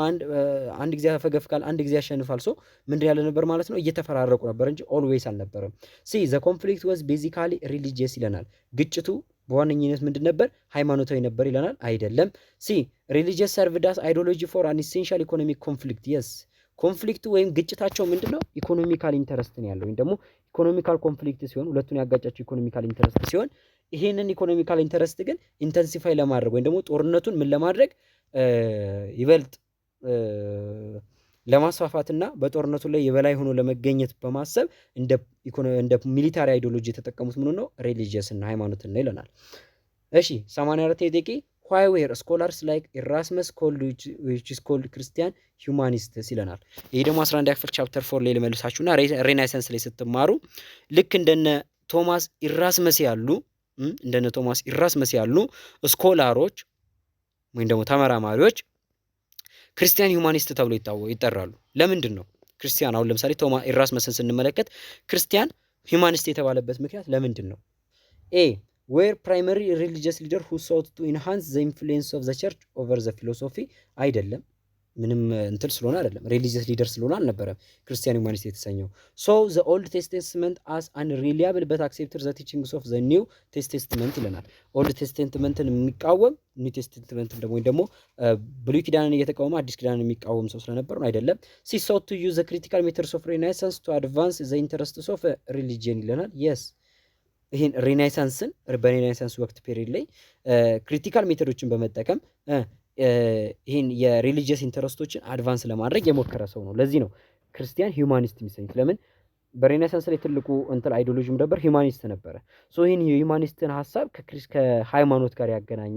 Speaker 1: አንድ ጊዜ ያፈገፍጋል፣ አንድ ጊዜ ያሸንፋል። So ምንድን ያለ ነበር ማለት ነው? እየተፈራረቁ ነበር እንጂ always አልነበረም። C, the conflict was basically religious ይለናል። ግጭቱ በዋነኝነት ምንድን ነበር? ሃይማኖታዊ ነበር ይለናል። አይደለም። C, religious served as ideology for an essential economic conflict. Yes, conflict ኡ ወይም ግጭታቸው ምንድን ነው? Economical interest ነው ያለው ወይም ደግሞ economical conflict ሲሆን፣ ሁለቱን ያጋጫቸው economical interest ሲሆን፣ ይሄንን economical interest ግን intensify ለማድረግ ወይም ደግሞ ጦርነቱን ምን ለማድረግ፣ ይበልጥ ለማስፋፋትና በጦርነቱ ላይ የበላይ ሆኖ ለመገኘት በማሰብ እንደ military ideology የተጠቀሙት ምን ነው? Religious እና ሃይማኖትን ነው ይለናል። እሺ፣ 84 ጥያቄ፣ why were scholars like Erasmus called, which is called Christian humanists ይለናል። ይሄ ደግሞ 11 ክፍል chapter 4 ላይ ልመልሳችሁና Renaissance ላይ ስትማሩ ልክ እንደነ ቶማስ ኢራስመስ ያሉ scholar ኦች ወይም ደግሞ ተመራማሪዎች Christian humanist ተብሎ ይጠራሉ። ለምንድን ነው ክርስቲያን፣ አሁን ለምሳሌ ቶማ ኢራስመስን ስንመለከት Christian humanist የተባለበት ምክንያት ለምንድን ነው? A, were primary religious leader who sought to enhance the influence of the church over the philosophy። አይደለም። ምንም እንትን ስለሆነ አይደለም፣ religious leader ስለሆነ አልነበረም Christian humanist የተሰኘው። Saw the Old Testament as unreliable but accepted the teachings of the New Testament ይለናል። Old Testament ን የሚቃወም፣ New Testament ን ደግሞ ወይም ደግሞ ብሉይ ኪዳንን እየተቃወመ አዲስ ኪዳንን የሚቃወም ሰው ስለነበር ነው፣ አይደለም። C, sought to use the critical methods of Renaissance to advance the interests of religion ይለናል። Yes, ይህን Renaissance ን በ Renaissance ወቅት period ላይ critical method ኦችን በመጠቀም ይህን የ religious interest ኦችን advance ለማድረግ የሞከረ ሰው ነው። ለዚህ ነው Christian humanist የሚሰኙት። ለምን? በ Renaissance ላይ ትልቁ እንትን ideology ም ነበር፣ humanist ነበረ። So ይህን የ humanist ን ሀሳብ ከሃይማኖት ጋር ያገናኙ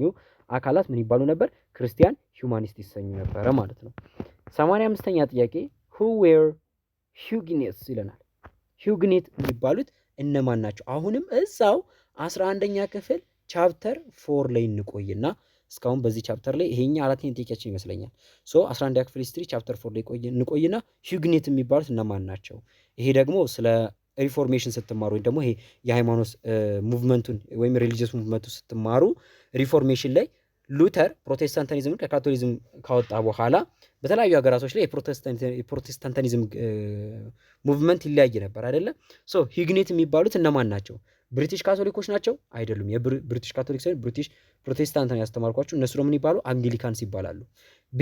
Speaker 1: አካላት ምን ይባሉ ነበር? Christian humanist ይሰኙ ነበረ ማለት ነው። 85ኛ ጥያቄ፣ who were Huguenots ይለናል። Huguenot የሚባሉት እነማን ናቸው? አሁንም እዛው 11ኛ ክፍል chapter 4 ላይ እንቆይና እስካሁን በዚህ chapter ላይ ይሄኛ አራተኛ ጥያቄያችን ይመስለኛል። So 11ኛ ክፍል history chapter 4 ላይ እንቆይና Huguenot የሚባሉት እነማን ናቸው? ይሄ ደግሞ ስለ Reformation ስትማሩ ወይም ደግሞ ይሄ የሃይማኖት movement ኡን ወይም religious movement ኡ ስትማሩ Reformation ላይ ሉተር ፕሮቴስታንታኒዝምን ከካቶሊዝም ካወጣ በኋላ በተለያዩ ሀገራቶች ላይ የ Protestantism movement ይለያይ ነበር አይደለ? So Huguenot የሚባሉት እነማን ናቸው? ብሪቲሽ ካቶሊኮች ናቸው? አይደሉም። የብሪቲሽ ካቶሊክ ሳይሆን British Protestant ነው ያስተማርኳቸው። እነሱ ደግሞ ምን ይባሉ? Anglicans ይባላሉ። B,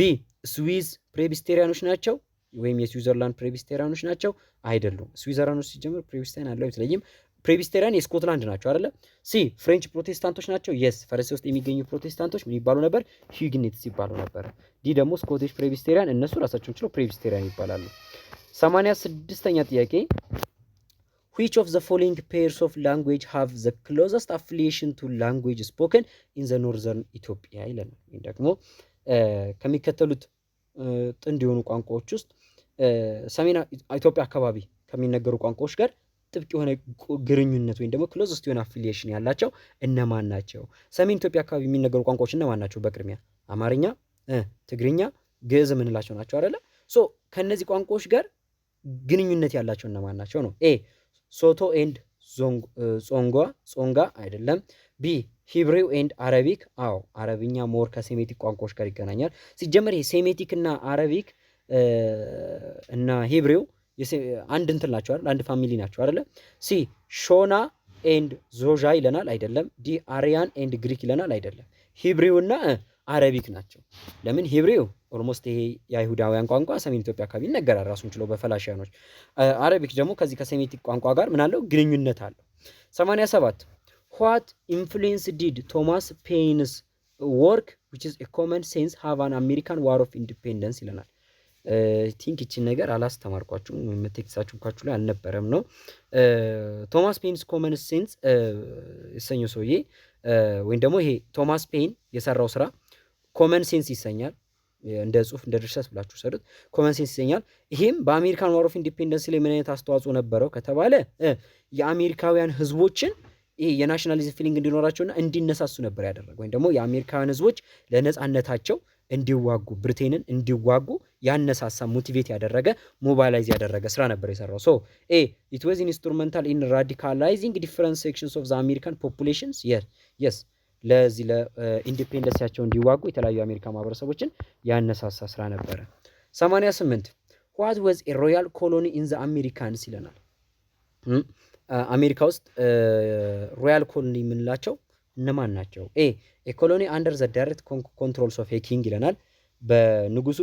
Speaker 1: Swiss Presbyterian ኦች ናቸው ወይም የስዊዘርላንድ Presbyterian ኦች ናቸው? አይደሉም። ስዊዘርላንዶች ሲጀምር Presbyterian አለው አይመስለኝም። Presbyterian የስኮትላንድ ናቸው አይደለ? C, French ፕሮቴስታንቶች ናቸው። Yes, ፈረንሳይ ውስጥ የሚገኙ ፕሮቴስታንቶች ምን ይባሉ ነበር? Huguenots ይባሉ ነበር። D ደግሞ Scottish Presbyterian፣ እነሱ ራሳቸውን ችለው Presbyterian ይባላሉ። 86ኛ ጥያቄ፣ which of the following pairs of language have the closest affiliation to language spoken in the northern Ethiopia ይለናል። ወይም ደግሞ ከሚከተሉት ጥንድ የሆኑ ቋንቋዎች ውስጥ ሰሜን ኢትዮጵያ አካባቢ ከሚነገሩ ቋንቋዎች ጋር ጥብቅ የሆነ ግንኙነት ወይም ደግሞ closest የሆነ affiliation ያላቸው እነማን ናቸው? ሰሜን ኢትዮጵያ አካባቢ የሚነገሩ ቋንቋዎች እነማን ናቸው? በቅድሚያ አማርኛ፣ ትግርኛ፣ ግዕዝ የምንላቸው ናቸው አይደለ? So ከእነዚህ ቋንቋዎች ጋር ግንኙነት ያላቸው እነማን ናቸው ነው። A, Sotho and ጾንጓ፣ ጾንጋ አይደለም። B, Hebrew and Arabic። አዎ፣ አረብኛ more ከ ሴሜቲክ ቋንቋዎች ጋር ይገናኛል። ሲጀመር ይሄ ሴሜቲክ እና Arabic እና Hebrew አንድ እንትን ናቸው አይደል? አንድ family ናቸው አይደለ? C, Shona and Xhosa ይለናል፣ አይደለም። D, Aryan and Greek ይለናል፣ አይደለም። Hebrew እና Arabic ናቸው። ለምን? Hebrew almost ይሄ የአይሁዳውያን ቋንቋ ሰሜን ኢትዮጵያ አካባቢ ይነገራል ራሱን ችሎ በፈላሽያኖች። Arabic ደግሞ ከዚህ ከሴሜቲክ ቋንቋ ጋር ምን አለው? ግንኙነት አለው። 87፣ what influence did Thomas Paine's Work which is Common Sense have an American War of Independence ይለናል። Think ይችን ነገር አላስተማርኳችሁም፣ text ኣችሁ ካችሁ ላይ አልነበረም ነው። Thomas Paine's Common Sense የተሰኘው ሰውዬ ወይም ደግሞ ይሄ ቶማስ ፔን የሰራው ስራ Common Sense ይሰኛል። እንደ ጽሁፍ፣ እንደ ድርሰት ብላችሁ ሰዱት። Common Sense ይሰኛል። ይሄም በ American War of Independence ላይ ምን አይነት አስተዋጽኦ ነበረው ከተባለ የአሜሪካውያን ህዝቦችን ይሄ የ nationalism feeling እንዲኖራቸውና እንዲነሳሱ ነበር ያደረገው። ወይም ደግሞ የአሜሪካውያን ህዝቦች ለነጻነታቸው እንዲዋጉ፣ ብሪቴንን እንዲዋጉ ያነሳሳ፣ motivate ያደረገ፣ mobilize ያደረገ ስራ ነበር የሰራው። So A, it was instrumental in radicalizing different sections of the American populations. Yes, ለዚህ ለ independence ኣቸው እንዲዋጉ የተለያዩ የአሜሪካ ማህበረሰቦችን ያነሳሳ ስራ ነበረ። 88, what was a royal colony in the Americans ይለናል። አሜሪካ ውስጥ royal colony የምንላቸው እነማን ናቸው? A colony under the direct controls of a king ይለናል። በንጉሱ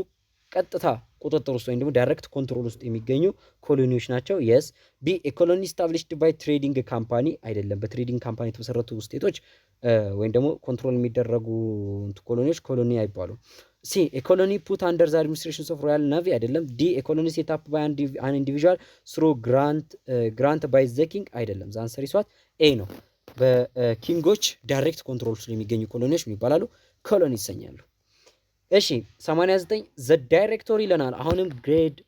Speaker 1: ቀጥታ ቁጥጥር ውስጥ ወይም ደግሞ direct control ውስጥ የሚገኙ colony ዎች ናቸው። Yes. B, a colony established by trading company አይደለም። በ trading company የተመሰረቱ state ኦች ወይም ደግሞ control የሚደረጉ colony ዎች colony አይባሉም። C, a colony put under the administration of royal navy አይደለም። D, a colony set up by an individual through grant by the king አይደለም። The answer is what? A ነው። በ king ኦች direct control ስር የሚገኙ colony ዎች ምን ይባላሉ? Colony ይሰኛሉ። እሺ፣ 89, the Directory ይለናል። አሁንም grade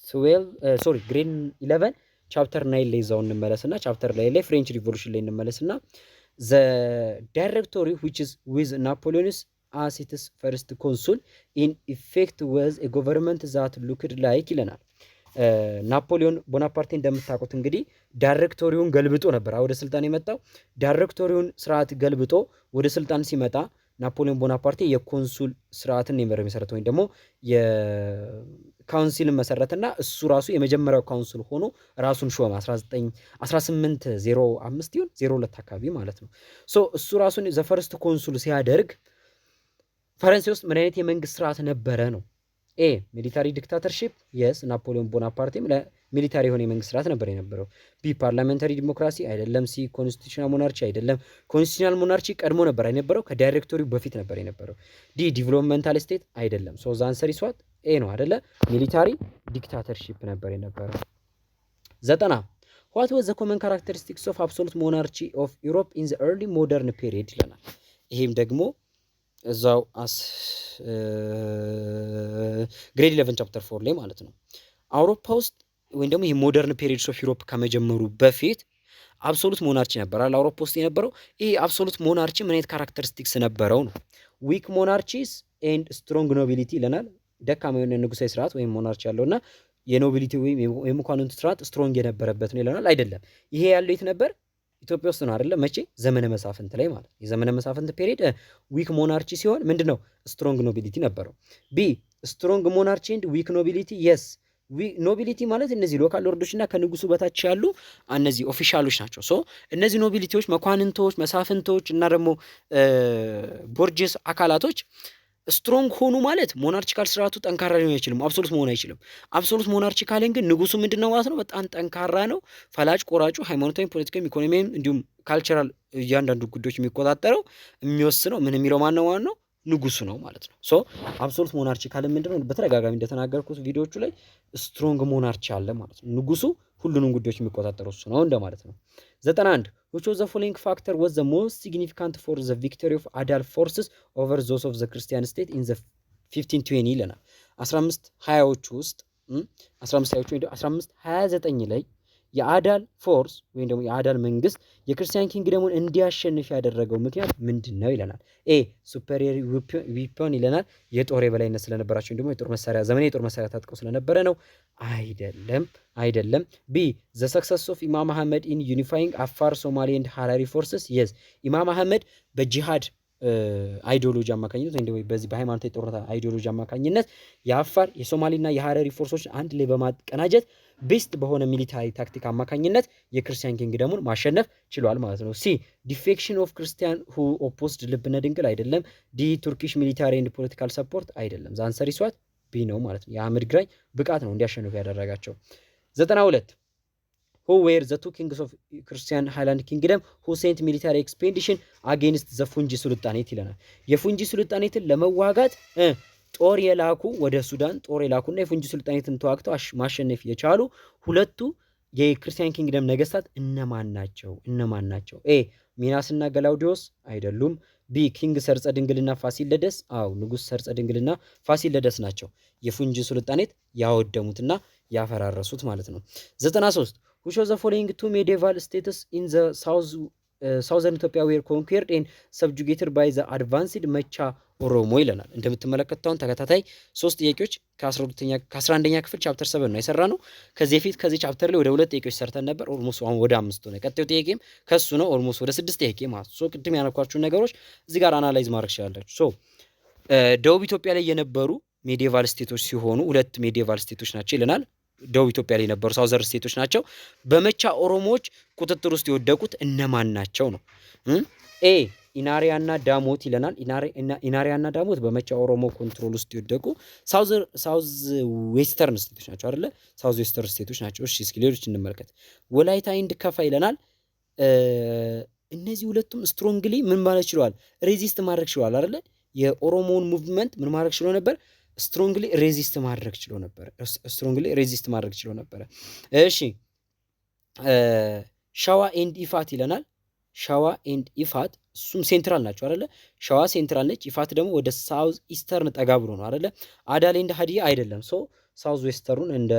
Speaker 1: 12, sorry, grade 11 chapter 9 ላይ እዛው እንመለስና chapter ላይ French Revolution ላይ እንመለስና the Directory, which is with Napoleon's as its first consul in effect, was a government that looked like ይለናል። ናፖሊዮን ቦናፓርቴ እንደምታውቁት እንግዲህ Directory ውን ገልብጦ ነበር ወደ ስልጣን የመጣው። Directory ውን ስርዓት ገልብጦ ወደ ስልጣን ሲመጣ ናፖሊዮን ቦናፓርቴ የ consul ስርዓትን ነበር የመሰረተው ወይም ደግሞ የ council ን መሰረተና እሱ ራሱ የመጀመሪያው consul ሆኖ ራሱን ሾመ 1805 ይሁን 02 አካባቢ ማለት ነው። So እሱ ራሱን the first consul ሲያደርግ ፈረንሳይ ውስጥ ምን አይነት የመንግስት ስርዓት ነበረ ነው? A, military dictatorship. Yes, ናፖሊዮን ቦናፓርቴም ለ military የሆነ የመንግስት ስርዓት ነበር የነበረው። B, parliamentary democracy አይደለም። C, constitutional monarchy አይደለም። Constitutional monarchy ቀድሞ ነበር የነበረው፣ ከ Directory ው በፊት ነበር የነበረው። D, developmental state አይደለም። So the answer is what? A ነው አደለ? Military dictatorship ነበር የነበረው። 90, what was the common characteristics of absolute monarchy of Europe in the early modern period ይለናል። ይሄም ደግሞ እዛው አስ grade 11 chapter 4 ላይ ማለት ነው። አውሮፓ ውስጥ ወይም ደግሞ ይሄ modern periods of Europe ከመጀመሩ በፊት absolute monarchy ነበር አለ አውሮፓ ውስጥ የነበረው። ይሄ absolute monarchy ምን አይነት characteristics ነበረው ነው። Weak monarchies and strong nobility ይለናል። ደካማ የሆነ ንጉሳዊ ስርዓት ወይም monarchy ያለው እና የ nobility ወይም የመኳንንቱ ስርዓት strong የነበረበት ነው ይለናል። አይደለም። ይሄ ያለው የት ነበር? ኢትዮጵያ ውስጥ ነው አይደለ? መቼ? ዘመነ መሳፍንት ላይ ማለት የዘመነ መሳፍንት period weak monarchy ሲሆን ምንድን ነው? Strong nobility ነበረው። B, strong monarchy and weak nobility. Yes, nobility ማለት እነዚህ local lord ኦች እና ከንጉሱ በታች ያሉ እነዚህ official ኦች ናቸው። So እነዚህ nobility ዎች መኳንንቶች፣ መሳፍንቶች እና ደግሞ bourgeois አካላቶች strong ሆኑ ማለት monarchical ስርዓቱ ጠንካራ ሊሆን አይችልም፣ absolute መሆን አይችልም። Absolute monarchy ካልን ግን ንጉሱ ምንድን ነው ማለት ነው? በጣም ጠንካራ ነው። ፈላጭ ቆራጩ፣ ሃይማኖታዊ፣ ፖለቲካዊ፣ ኢኮኖሚያዊ እንዲሁም cultural እያንዳንዱ ጉዳዮች የሚቆጣጠረው፣ የሚወስነው፣ ምን የሚለው ማን ነው ማለት ነው? ንጉሱ ነው ማለት ነው። So absolute monarchy ካልን ምንድነው? በተደጋጋሚ እንደተናገርኩት ቪዲዮዎቹ ላይ strong monarchy አለ ማለት ነው። ንጉሱ ሁሉንም ጉዳዮች የሚቆጣጠረው እሱ ነው እንደማለት ነው። 91, which of the following factor was the most significant for the victory of Adal forces over those of the Christian state in the 1520 ይለናል። 15 20ዎቹ ውስጥ፣ 15 20ዎቹ ወይ 1529 ላይ የአዳል force ወይም ደግሞ የአዳል መንግስት የ Christian kingdom ኡን እንዲያሸንፍ ያደረገው ምክንያት ምንድን ነው ይለናል። A, superior weapon ይለናል። የጦር የበላይነት ስለነበራቸው ወይም ደግሞ የጦር መሳሪያ፣ ዘመናዊ የጦር መሳሪያ ታጥቀው ስለነበረ ነው። አይደለም፣ አይደለም። B, the success of ኢማም አህመድ in unifying Afar, Somali and Harari forces. Yes, ኢማም አህመድ በጂሃድ ideology አማካኝነት ወይም ደግሞ በዚህ በሃይማኖታዊ ጦርነት ideology አማካኝነት የአፋር፣ የሶማሌና የሀረሪ force ኦች አንድ ላይ በማቀናጀት best በሆነ military tactic አማካኝነት የ Christian kingdom ኡን ማሸነፍ ችሏል ማለት ነው። C, defection of Christian who opposed ልብነ ድንግል አይደለም። D, Turkish military and political support አይደለም። The answer is what? B ነው ማለት ነው። የአህመድ ግራኝ ብቃት ነው እንዲያሸንፉ ያደረጋቸው። 92. Who were the two kings of Christian highland kingdom who sent military expedition against the Funj Sultanate ይለናል። የፉንጂ ሱልጣኔትን ለመዋጋት ጦር የላኩ፣ ወደ ሱዳን ጦር የላኩና የፉንጂ ሱልጣኔትን ተዋግተው ማሸነፍ የቻሉ ሁለቱ የ Christian kingdom ነገስታት እነማን ናቸው? እነማን ናቸው? A ሚናስና ገላውዲዮስ አይደሉም። B King ሰርጸ ድንግልና ፋሲለደስ። አዎ፣ ንጉስ ሰርጸ ድንግልና ፋሲለደስ ናቸው የፉንጂ ሱልጣኔት ያወደሙትና ያፈራረሱት ማለት ነው። 93፣ which of the following two medieval states in the southern Ethiopia were conquered and subjugated by the advanced መቻ ኦሮሞ ይለናል። እንደምትመለከቱት አሁን ተከታታይ ሶስት ጥያቄዎች ከ11ኛ ክፍል chapter 7 ነው የሰራነው። ከዚህ በፊት ከዚህ chapter ላይ ወደ ሁለት ጥያቄዎች ሰርተን ነበር። Almost አሁን ወደ አምስት ሆነ። ቀጣዩ ጥያቄም ከሱ ነው። Almost ወደ ስድስት ጥያቄ ማለት። So ቅድም ያነኳችሁን ነገሮች እዚህ ጋር analyze ማድረግ ትችላላችሁ። So ደቡብ ኢትዮጵያ ላይ የነበሩ medieval state ኦች ሲሆኑ ሁለት medieval state ኦች ናቸው ይለናል። ደቡብ ኢትዮጵያ ላይ የነበሩ southern state ኦች ናቸው። በመቻ ኦሮሞዎች ቁጥጥር ውስጥ የወደቁት እነማን ናቸው ነው። A ኢናሪያና ዳሞት ይለናል። ኢናሪያና ዳሞት በመቻ ኦሮሞ control ውስጥ የወደቁ south western state ኦች ናቸው አይደለ? South western state ኦች ናቸው። እሺ፣ እስኪ ሌሎች እንመልከት። ወላይታ and ከፋ ይለናል። እነዚህ ሁለቱም strongly ምን ማለት ችለዋል? Resist ማድረግ ችለዋል አይደለ? የኦሮሞውን movement ምን ማድረግ ችሎ ነበር? Strongly resist ማድረግ ችሎ ነበር። Strongly resist ማድረግ ችሎ ነበረ። እሺ፣ ሸዋ and ኢፋት ይለናል። ሸዋ and ኢፋት እሱም central ናቸው አይደለ? ሸዋ central ነች። ኢፋት ደግሞ ወደ south eastern ጠጋ ብሎ ነው አይደለ? አዳል and ሀዲያ አይደለም። So south western ኡን እንደ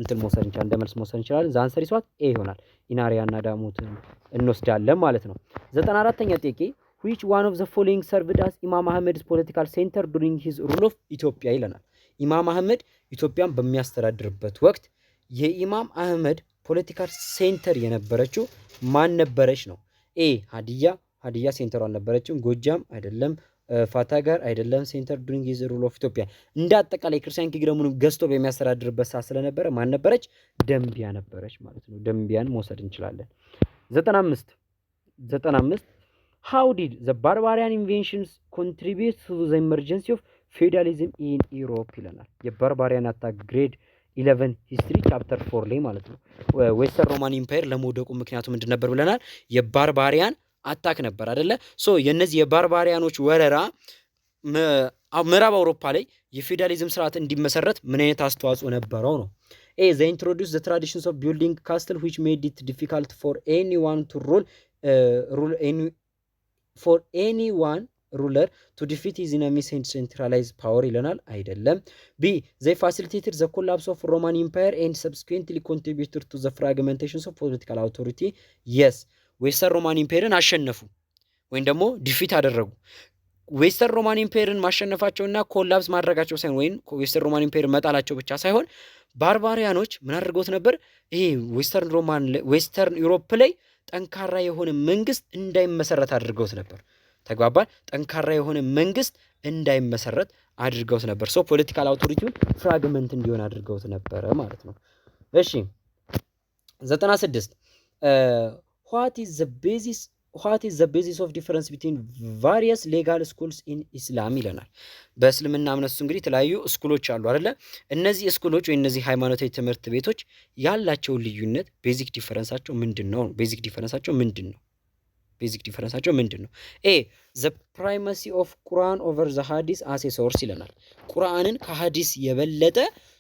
Speaker 1: እንትን መውሰድ እንችላለን፣ እንደ መልስ መውሰድ እንችላለን። The answer is what? A ይሆናል። ኢናሪያ እና ዳሞትን እንወስዳለን ማለት ነው። 94ኛ ጥያቄ፣ which one of the following served as Imam Ahmed's political center during his rule of Ethiopia ይለናል። ኢማም አህመድ ኢትዮጵያን በሚያስተዳድርበት ወቅት የኢማም አህመድ political center የነበረችው ማን ነበረች ነው? A ሀዲያ፣ ሀዲያ center ኡ አልነበረችም። ጎጃም አይደለም። ፈጠጋር አይደለም። Center during his rule of Ethiopia እንደ አጠቃላይ Christian kingdom ኡን ገዝቶ በሚያስተዳድርበት ሰዓት ስለነበረ ማን ነበረች? ደምቢያ ነበረች ማለት ነው። ደምቢያን መውሰድ እንችላለን። 95፣ 95፣ how did the barbarian invasions contribute to the emergence of feudalism in Europe ይለናል። የ barbarian attack grade 11 history chapter 4 ላይ ማለት ነው። Western Roman Empire ለመውደቁ ምክንያቱ ምንድን ነበር ብለናል? የ barbarian attack ነበር አደለ? So የእነዚህ የ barbarian ኦች ወረራ ምዕራብ አውሮፓ ላይ የፌዴራሊዝም ስርዓት እንዲመሰረት ምን አይነት አስተዋጽኦ ነበረው ነው። A they introduced the traditions of building castle which made it difficult for anyone to rule for anyone ruler to defeat his enemies and centralize power ይለናል። አይደለም። B they facilitated the collapse of Roman Empire and subsequently contributed to the fragmentations of political authority። Yes፣ Western Roman Empire ን አሸነፉ ወይም ደግሞ defeat አደረጉ። Western Roman Empire ን ማሸነፋቸውና collapse ማድረጋቸው ሳይሆን ወይም Western Roman Empire ን መጣላቸው ብቻ ሳይሆን barbarian ኦች ምን አድርገውት ነበር? ይሄ Western Roman Western Europe ላይ ጠንካራ የሆነ መንግስት እንዳይመሰረት አድርገውት ነበር። ተግባባን። ጠንካራ የሆነ መንግስት እንዳይመሰረት አድርገውት ነበር። So political authority ውን fragment እንዲሆን አድርገውት ነበረ ማለት ነው። እሺ፣ 96፣ what is the basis of difference between various legal schools in Islam ይለናል። በእስልምና እምነት ውስጥ እንግዲህ የተለያዩ school ኦች አሉ አይደለ? እነዚህ school ኦች ወይ እነዚህ ሃይማኖታዊ ትምህርት ቤቶች ያላቸው ልዩነት basic difference ኣቸው ምንድን ነው? Basic difference ኣቸው ምንድን ነው? Basic difference ኣቸው ምንድን ነው? A the primacy of Quran over the Hadith as a source ይለናል። ቁርአንን ከሀዲስ የበለጠ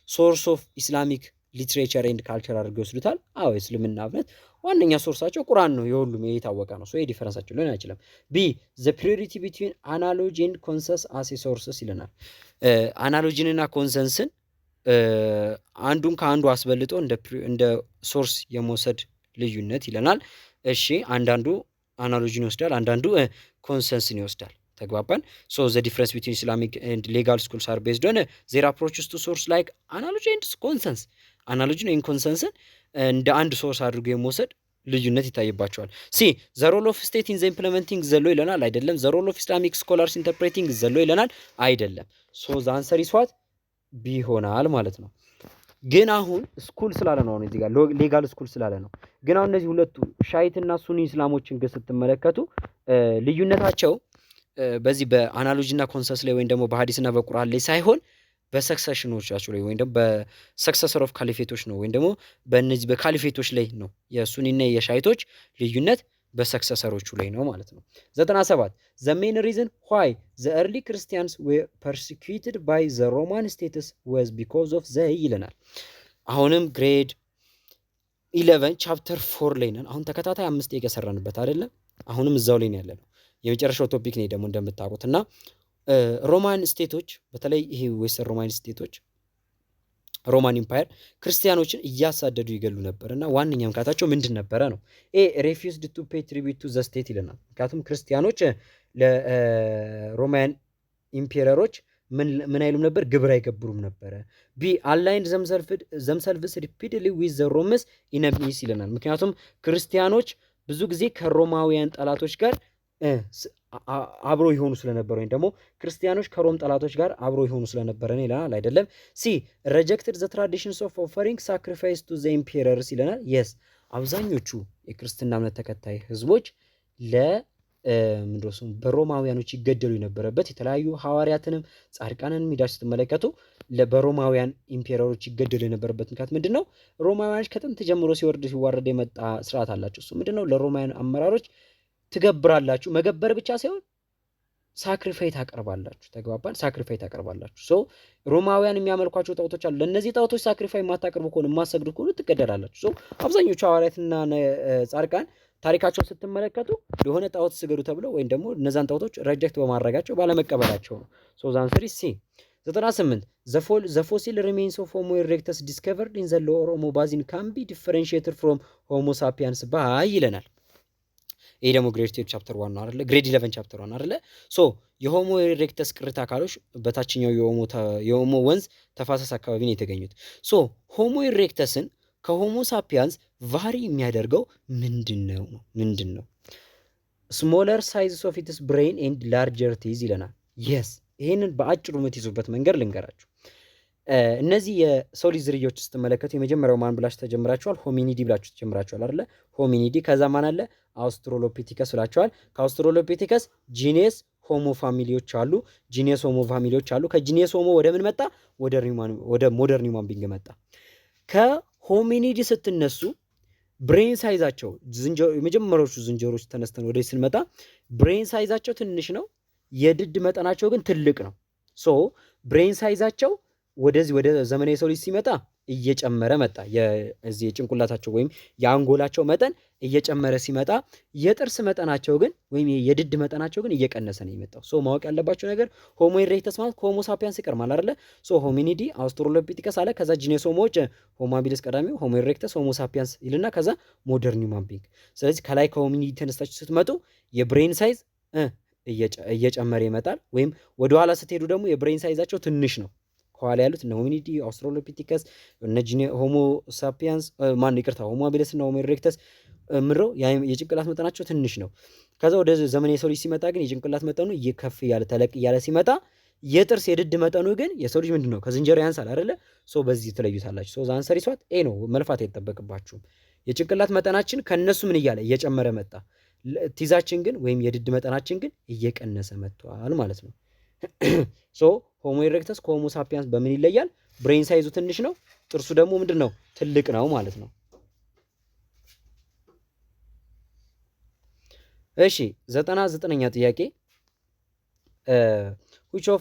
Speaker 1: source of Islamic literature and culture አድርገው ይወስዱታል። አዎ፣ የእስልምና እምነት ዋነኛ source ኣቸው ቁርአን ነው። የሁሉም የታወቀ ነው። So difference ኣቸው ሊሆን አይችልም። B the priority between analogy and consensus as sources ይለናል። Analogy ንና consensus ን አንዱን ከአንዱ አስበልጦ እንደ source የመውሰድ ልዩነት ይለናል። እሺ፣ አንዳንዱ analogy ን ይወስዳል፣ አንዳንዱ consensus ን ይወስዳል። ተግባባን። So the difference between Islamic and legal schools are based on their approaches to source like analogy and consensus። Analogy ን ወይም consensus ን እንደ አንድ source አድርጎ የመውሰድ ልዩነት ይታይባቸዋል። C the role of state in the implementing the law ይለናል። አይደለም። The role of Islamic scholars interpreting the law ይለናል። አይደለም። So the answer is what? B ይሆናል ማለት ነው። ግን አሁን school ስላለ ነው። አሁን እዚህ ጋር legal school ስላለ ነው። ግን አሁን እነዚህ ሁለቱ ሻይት እና ሱኒ እስላሞችን ግን ስትመለከቱ ልዩነታቸው በዚህ በ analogy እና consensus ላይ ወይም ደግሞ በሀዲስና በቁርአን ላይ ሳይሆን በ succession ኦቻቸው ላይ ወይም ደግሞ በ successor of caliphate ኦች ነው ወይም ደግሞ በእነዚህ በ caliphate ኦች ላይ ነው። የሱኒና የሻይቶች ልዩነት በ successor ኦቹ ላይ ነው ማለት ነው። 97, the main reason why the early Christians were persecuted by the Roman states was because of the ይለናል። አሁንም grade 11 chapter 4 ላይ ነን። አሁን ተከታታይ አምስት ጥያቄ የሰራንበት አይደለም። አሁንም እዛው ላይ ነው ያለነው። የመጨረሻው topic ነው ደግሞ እንደምታውቁት። እና Roman state ኦች፣ በተለይ ይሄ Western Roman state ኦች፣ Roman Empire ክርስቲያኖችን እያሳደዱ ይገሉ ነበር እና ዋነኛ ምክንያታቸው ምንድን ነበረ ነው? A, refused to pay tribute to the state ይለናል። ምክንያቱም ክርስቲያኖች ለ Roman emperor ኦች ምን አይሉም ነበር? ግብር አይገብሩም ነበረ። B, aligned themselves repeatedly with the Rome's enemies ይለናል። ምክንያቱም ክርስቲያኖች ብዙ ጊዜ ከሮማውያን ጠላቶች ጋር አብሮ ይሆኑ ስለነበረ ወይም ደግሞ ክርስቲያኖች ከሮም ጠላቶች ጋር አብሮ ይሆኑ ስለነበረ ነው ይለናል። አይደለም። C, rejected the traditions of offering sacrifice to the emperors ይለናል። Yes, አብዛኞቹ የክርስትና እምነት ተከታይ ህዝቦች ለ ምንድነው ስሙ በሮማውያኖች ይገደሉ የነበረበት፣ የተለያዩ ሐዋርያትንም ጻድቃንንም ሄዳችሁ ስትመለከቱ በሮማውያን emperor ኦች ይገደሉ የነበረበት ምክንያት ምንድን ነው? ሮማውያኖች ከጥንት ጀምሮ ሲወርድ ሲዋረድ የመጣ ስርዓት አላቸው። እሱ ምንድን ነው? ለሮማውያን አመራሮች ትገብራላችሁ። መገበር ብቻ ሳይሆን sacrifice ታቀርባላችሁ። ተግባባን? Sacrifice ታቀርባላችሁ። So ሮማውያን የሚያመልኳቸው ጣዖቶች አሉ። ለእነዚህ ጣዖቶች sacrifice የማታቀርቡ ከሆነ፣ የማትሰግዱ ከሆነ ትገደላላችሁ። So አብዛኞቹ ሐዋርያትና ጻድቃን ታሪካቸውን ስትመለከቱ ለሆነ ጣዖት ስገዱ ተብለው ወይም ደግሞ እነዛን ጣዖቶች reject በማድረጋቸው፣ ባለመቀበላቸው ነው። So the answer is C። 98, the fossil remains of Homo erectus discovered in the Lower Omo Basin can be differentiated from Homo sapiens by ይለናል። ይሄ ደግሞ grade 12 chapter 1 ነው አይደለ? Grade 11 chapter 1 አይደለ? So የ Homo erectus ቅሪተ አካሎች በታችኛው የኦሞ ወንዝ ተፋሰስ አካባቢ ነው የተገኙት። So Homo erectus ን ከ Homo sapiens vary የሚያደርገው ምንድን ነው ነው ምንድን ነው? Smaller size of its brain and larger teeth ይለናል። Yes, ይሄንን በአጭሩ የምትይዙበት መንገድ ልንገራችሁ። እነዚህ የሰው ልጅ ዝርያዎች ስትመለከቱ የመጀመሪያው ማን ብላችሁ ተጀምራችኋል? Hominidi ብላችሁ ተጀምራችኋል አይደለ? Hominidi፣ ከዛ ማን አለ? Australopithecus ብላችኋል። ከ Australopithecus genus Homo family ዎች አሉ። Genus Homo family ዎች አሉ። ከ genus Homo ወደ ምን መጣ? ወደ modern human being መጣ። ከ hominidi ስትነሱ brain size ኣቸው፣ የመጀመሪያዎቹ ዝንጀሮች ተነስተን ወደ ስንመጣ brain size ኣቸው ትንሽ ነው፣ የድድ መጠናቸው ግን ትልቅ ነው። So brain size ኣቸው ወደዚህ ወደ ዘመናዊ የሰው ልጅ ሲመጣ እየጨመረ መጣ። የዚህ የጭንቅላታቸው ወይም የአንጎላቸው መጠን እየጨመረ ሲመጣ የጥርስ መጠናቸው ግን ወይም የድድ መጠናቸው ግን እየቀነሰ ነው የመጣው። So ማወቅ ያለባችሁ ነገር Homo erectus ማለት ከ Homo sapiens ይቀድማል አይደለ? So hominidi፣ Australopithecus አለ። ከዛ genus Homo ዎች Homo habilis ቀዳሚው፣ Homo erectus፣ Homo sapiens ይልና ከዛ modern human being። ስለዚህ ከላይ ከ hominidi ተነስታችሁ ስትመጡ የ brain size እየጨመረ ይመጣል። ወይም ወደኋላ ስትሄዱ ደግሞ የ brain size ኣቸው ትንሽ ነው። ከኋላ ያሉት እነ hominidi፣ Australopithecus፣ እነ Homo sapiens፣ ማን፣ ይቅርታ፣ Homo habilis እና Homo erectus ምረው የጭንቅላት መጠናቸው ትንሽ ነው። ከዛ ወደ ዘመን የሰው ልጅ ሲመጣ ግን የጭንቅላት መጠኑ እየከፍ እያለ፣ ተለቅ እያለ ሲመጣ የጥርስ የድድ መጠኑ ግን የሰው ልጅ ምንድን ነው ከዝንጀሮ ያንሳል አይደለ? So በዚህ ትለዩታላችሁ። So the answer is what? A ነው። መልፋት አይጠበቅባችሁም። የጭንቅላት መጠናችን ከነሱ ምን እያለ እየጨመረ መጣ። Teeth ኣችን ግን ወይም የድድ መጠናችን ግን እየቀነሰ መጥቷል ማለት ነው። So Homo erectus ከ Homo sapiens በምን ይለያል? Brain size ኡ ትንሽ ነው፣ ጥርሱ ደግሞ ምንድን ነው ትልቅ ነው ማለት ነው። እሺ፣ 99ኛ ጥያቄ፣ which of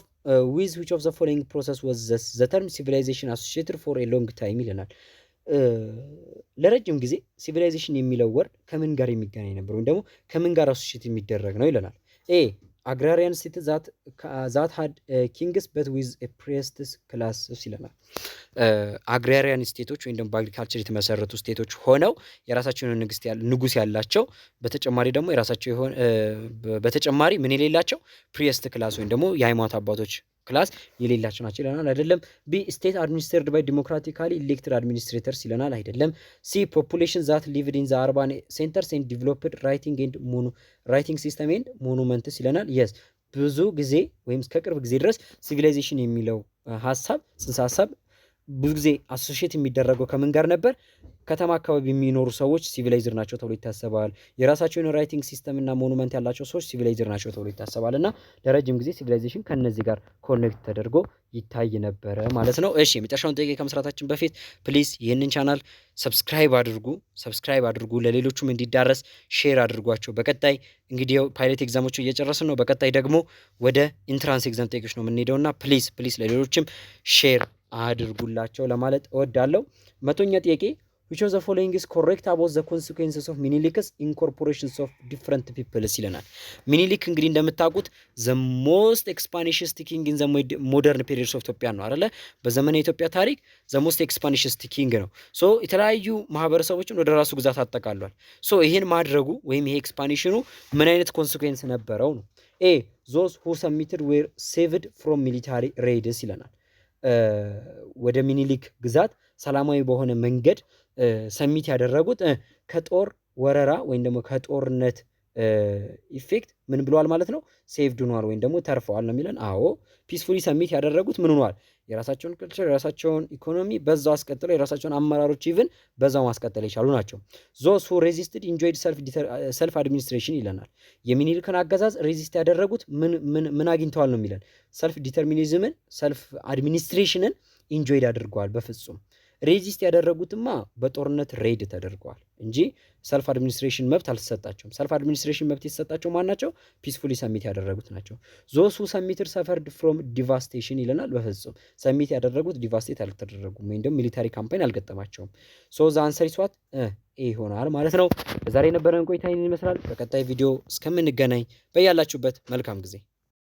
Speaker 1: with which of the following process was the term civilization associated for a long time ይለናል። ለረጅም ጊዜ civilization የሚለው word ከምን ጋር የሚገናኝ ነበር ወይም ደግሞ ከምን ጋር associate የሚደረግ ነው ይለናል። A, agrarian state that had kings but with priests class ይለናል። Agrarian state ኦች ወይም ደግሞ በ agriculture የተመሰረቱ state ኦች ሆነው የራሳቸው የሆነ ንግስት ንጉስ ያላቸው፣ በተጨማሪ ደግሞ የራሳቸው የሆነ፣ በተጨማሪ ምን የሌላቸው፣ priest class ወይም ደግሞ የሃይማኖት አባቶች class የሌላቸው ናቸው ይለናል። አይደለም። B, state administered by democratically elected administrators ይለናል። አይደለም። C, population that lived in the urban centers and developed writing system and monuments ይለናል። Yes, ብዙ ጊዜ ወይም እስከ ቅርብ ጊዜ ድረስ civilization የሚለው ሀሳብ፣ ጽንሰ ሀሳብ ብዙ ጊዜ associate የሚደረገው ከምን ጋር ነበር? ከተማ አካባቢ የሚኖሩ ሰዎች civilized ናቸው ተብሎ ይታሰባል። የራሳቸውን writing system እና monument ያላቸው ሰዎች civilized ናቸው ተብሎ ይታሰባል። እና ለረጅም ጊዜ civilization ከእነዚህ ጋር connect ተደርጎ ይታይ ነበረ ማለት ነው። እሺ፣ የመጨረሻውን ጥያቄ ከመስራታችን በፊት please ይህንን channel subscribe አድርጉ፣ subscribe አድርጉ፣ ለሌሎቹም እንዲዳረስ share አድርጓቸው። በቀጣይ እንግዲህ pilot exam ኦቹ እየጨረስን ነው። በቀጣይ ደግሞ ወደ entrance exam ጥያቄዎች ነው የምንሄደው እና please, please ለሌሎችም share አድርጉላቸው ለማለት እወዳለሁ። 100ኛ ጥያቄ፣ which of the following is correct about the consequences of Menelik's incorporations of different peoples ይለናል። ሚኒሊክ እንግዲህ እንደምታውቁት the most expansionist king in the modern periods of Ethiopia ነው አይደለ? በዘመነ ኢትዮጵያ ታሪክ the most expansionist king ነው። So የተለያዩ ማህበረሰቦችን ወደ ራሱ ግዛት አጠቃሏል። So ይህን ማድረጉ ወይም ይሄ expansion ኑ ምን አይነት consequence ነበረው ነው። A, those who submitted were saved from military raids ይለናል። ወደ ሚኒሊክ ግዛት ሰላማዊ በሆነ መንገድ submit ያደረጉት ከጦር ወረራ ወይም ደግሞ ከጦርነት effect ምን ብለዋል ማለት ነው? Saved ሆኗል ወይም ደግሞ ተርፈዋል ነው የሚለን። አዎ፣ peacefully submit ያደረጉት ምን ሆኗል? የራሳቸውን culture፣ የራሳቸውን ኢኮኖሚ በዛው አስቀጥለው የራሳቸውን አመራሮች even በዛው ማስቀጠል የቻሉ ናቸው። Those who resisted enjoyed self administration ይለናል። የሚኒልክን አገዛዝ resist ያደረጉት ምን ምን ምን አግኝተዋል ነው የሚለን? Self determinism ን፣ self administration ን enjoyed አድርገዋል። በፍጹም፣ resist ያደረጉትማ በጦርነት raid ተደርገዋል እንጂ self administration መብት አልተሰጣቸውም። Self administration መብት የተሰጣቸው ማን ናቸው? Peacefully submit ያደረጉት ናቸው። Those who submitted suffered from devastation ይለናል። በፍጹም፣ submit ያደረጉት devastate አልተደረጉም ወይም ደግሞ military campaign አልገጠማቸውም። So the answer is what? A ይሆናል ማለት ነው። በዛሬ የነበረን ቆይታ ይህንን ይመስላል። በቀጣይ ቪዲዮ እስከምንገናኝ በያላችሁበት መልካም ጊዜ።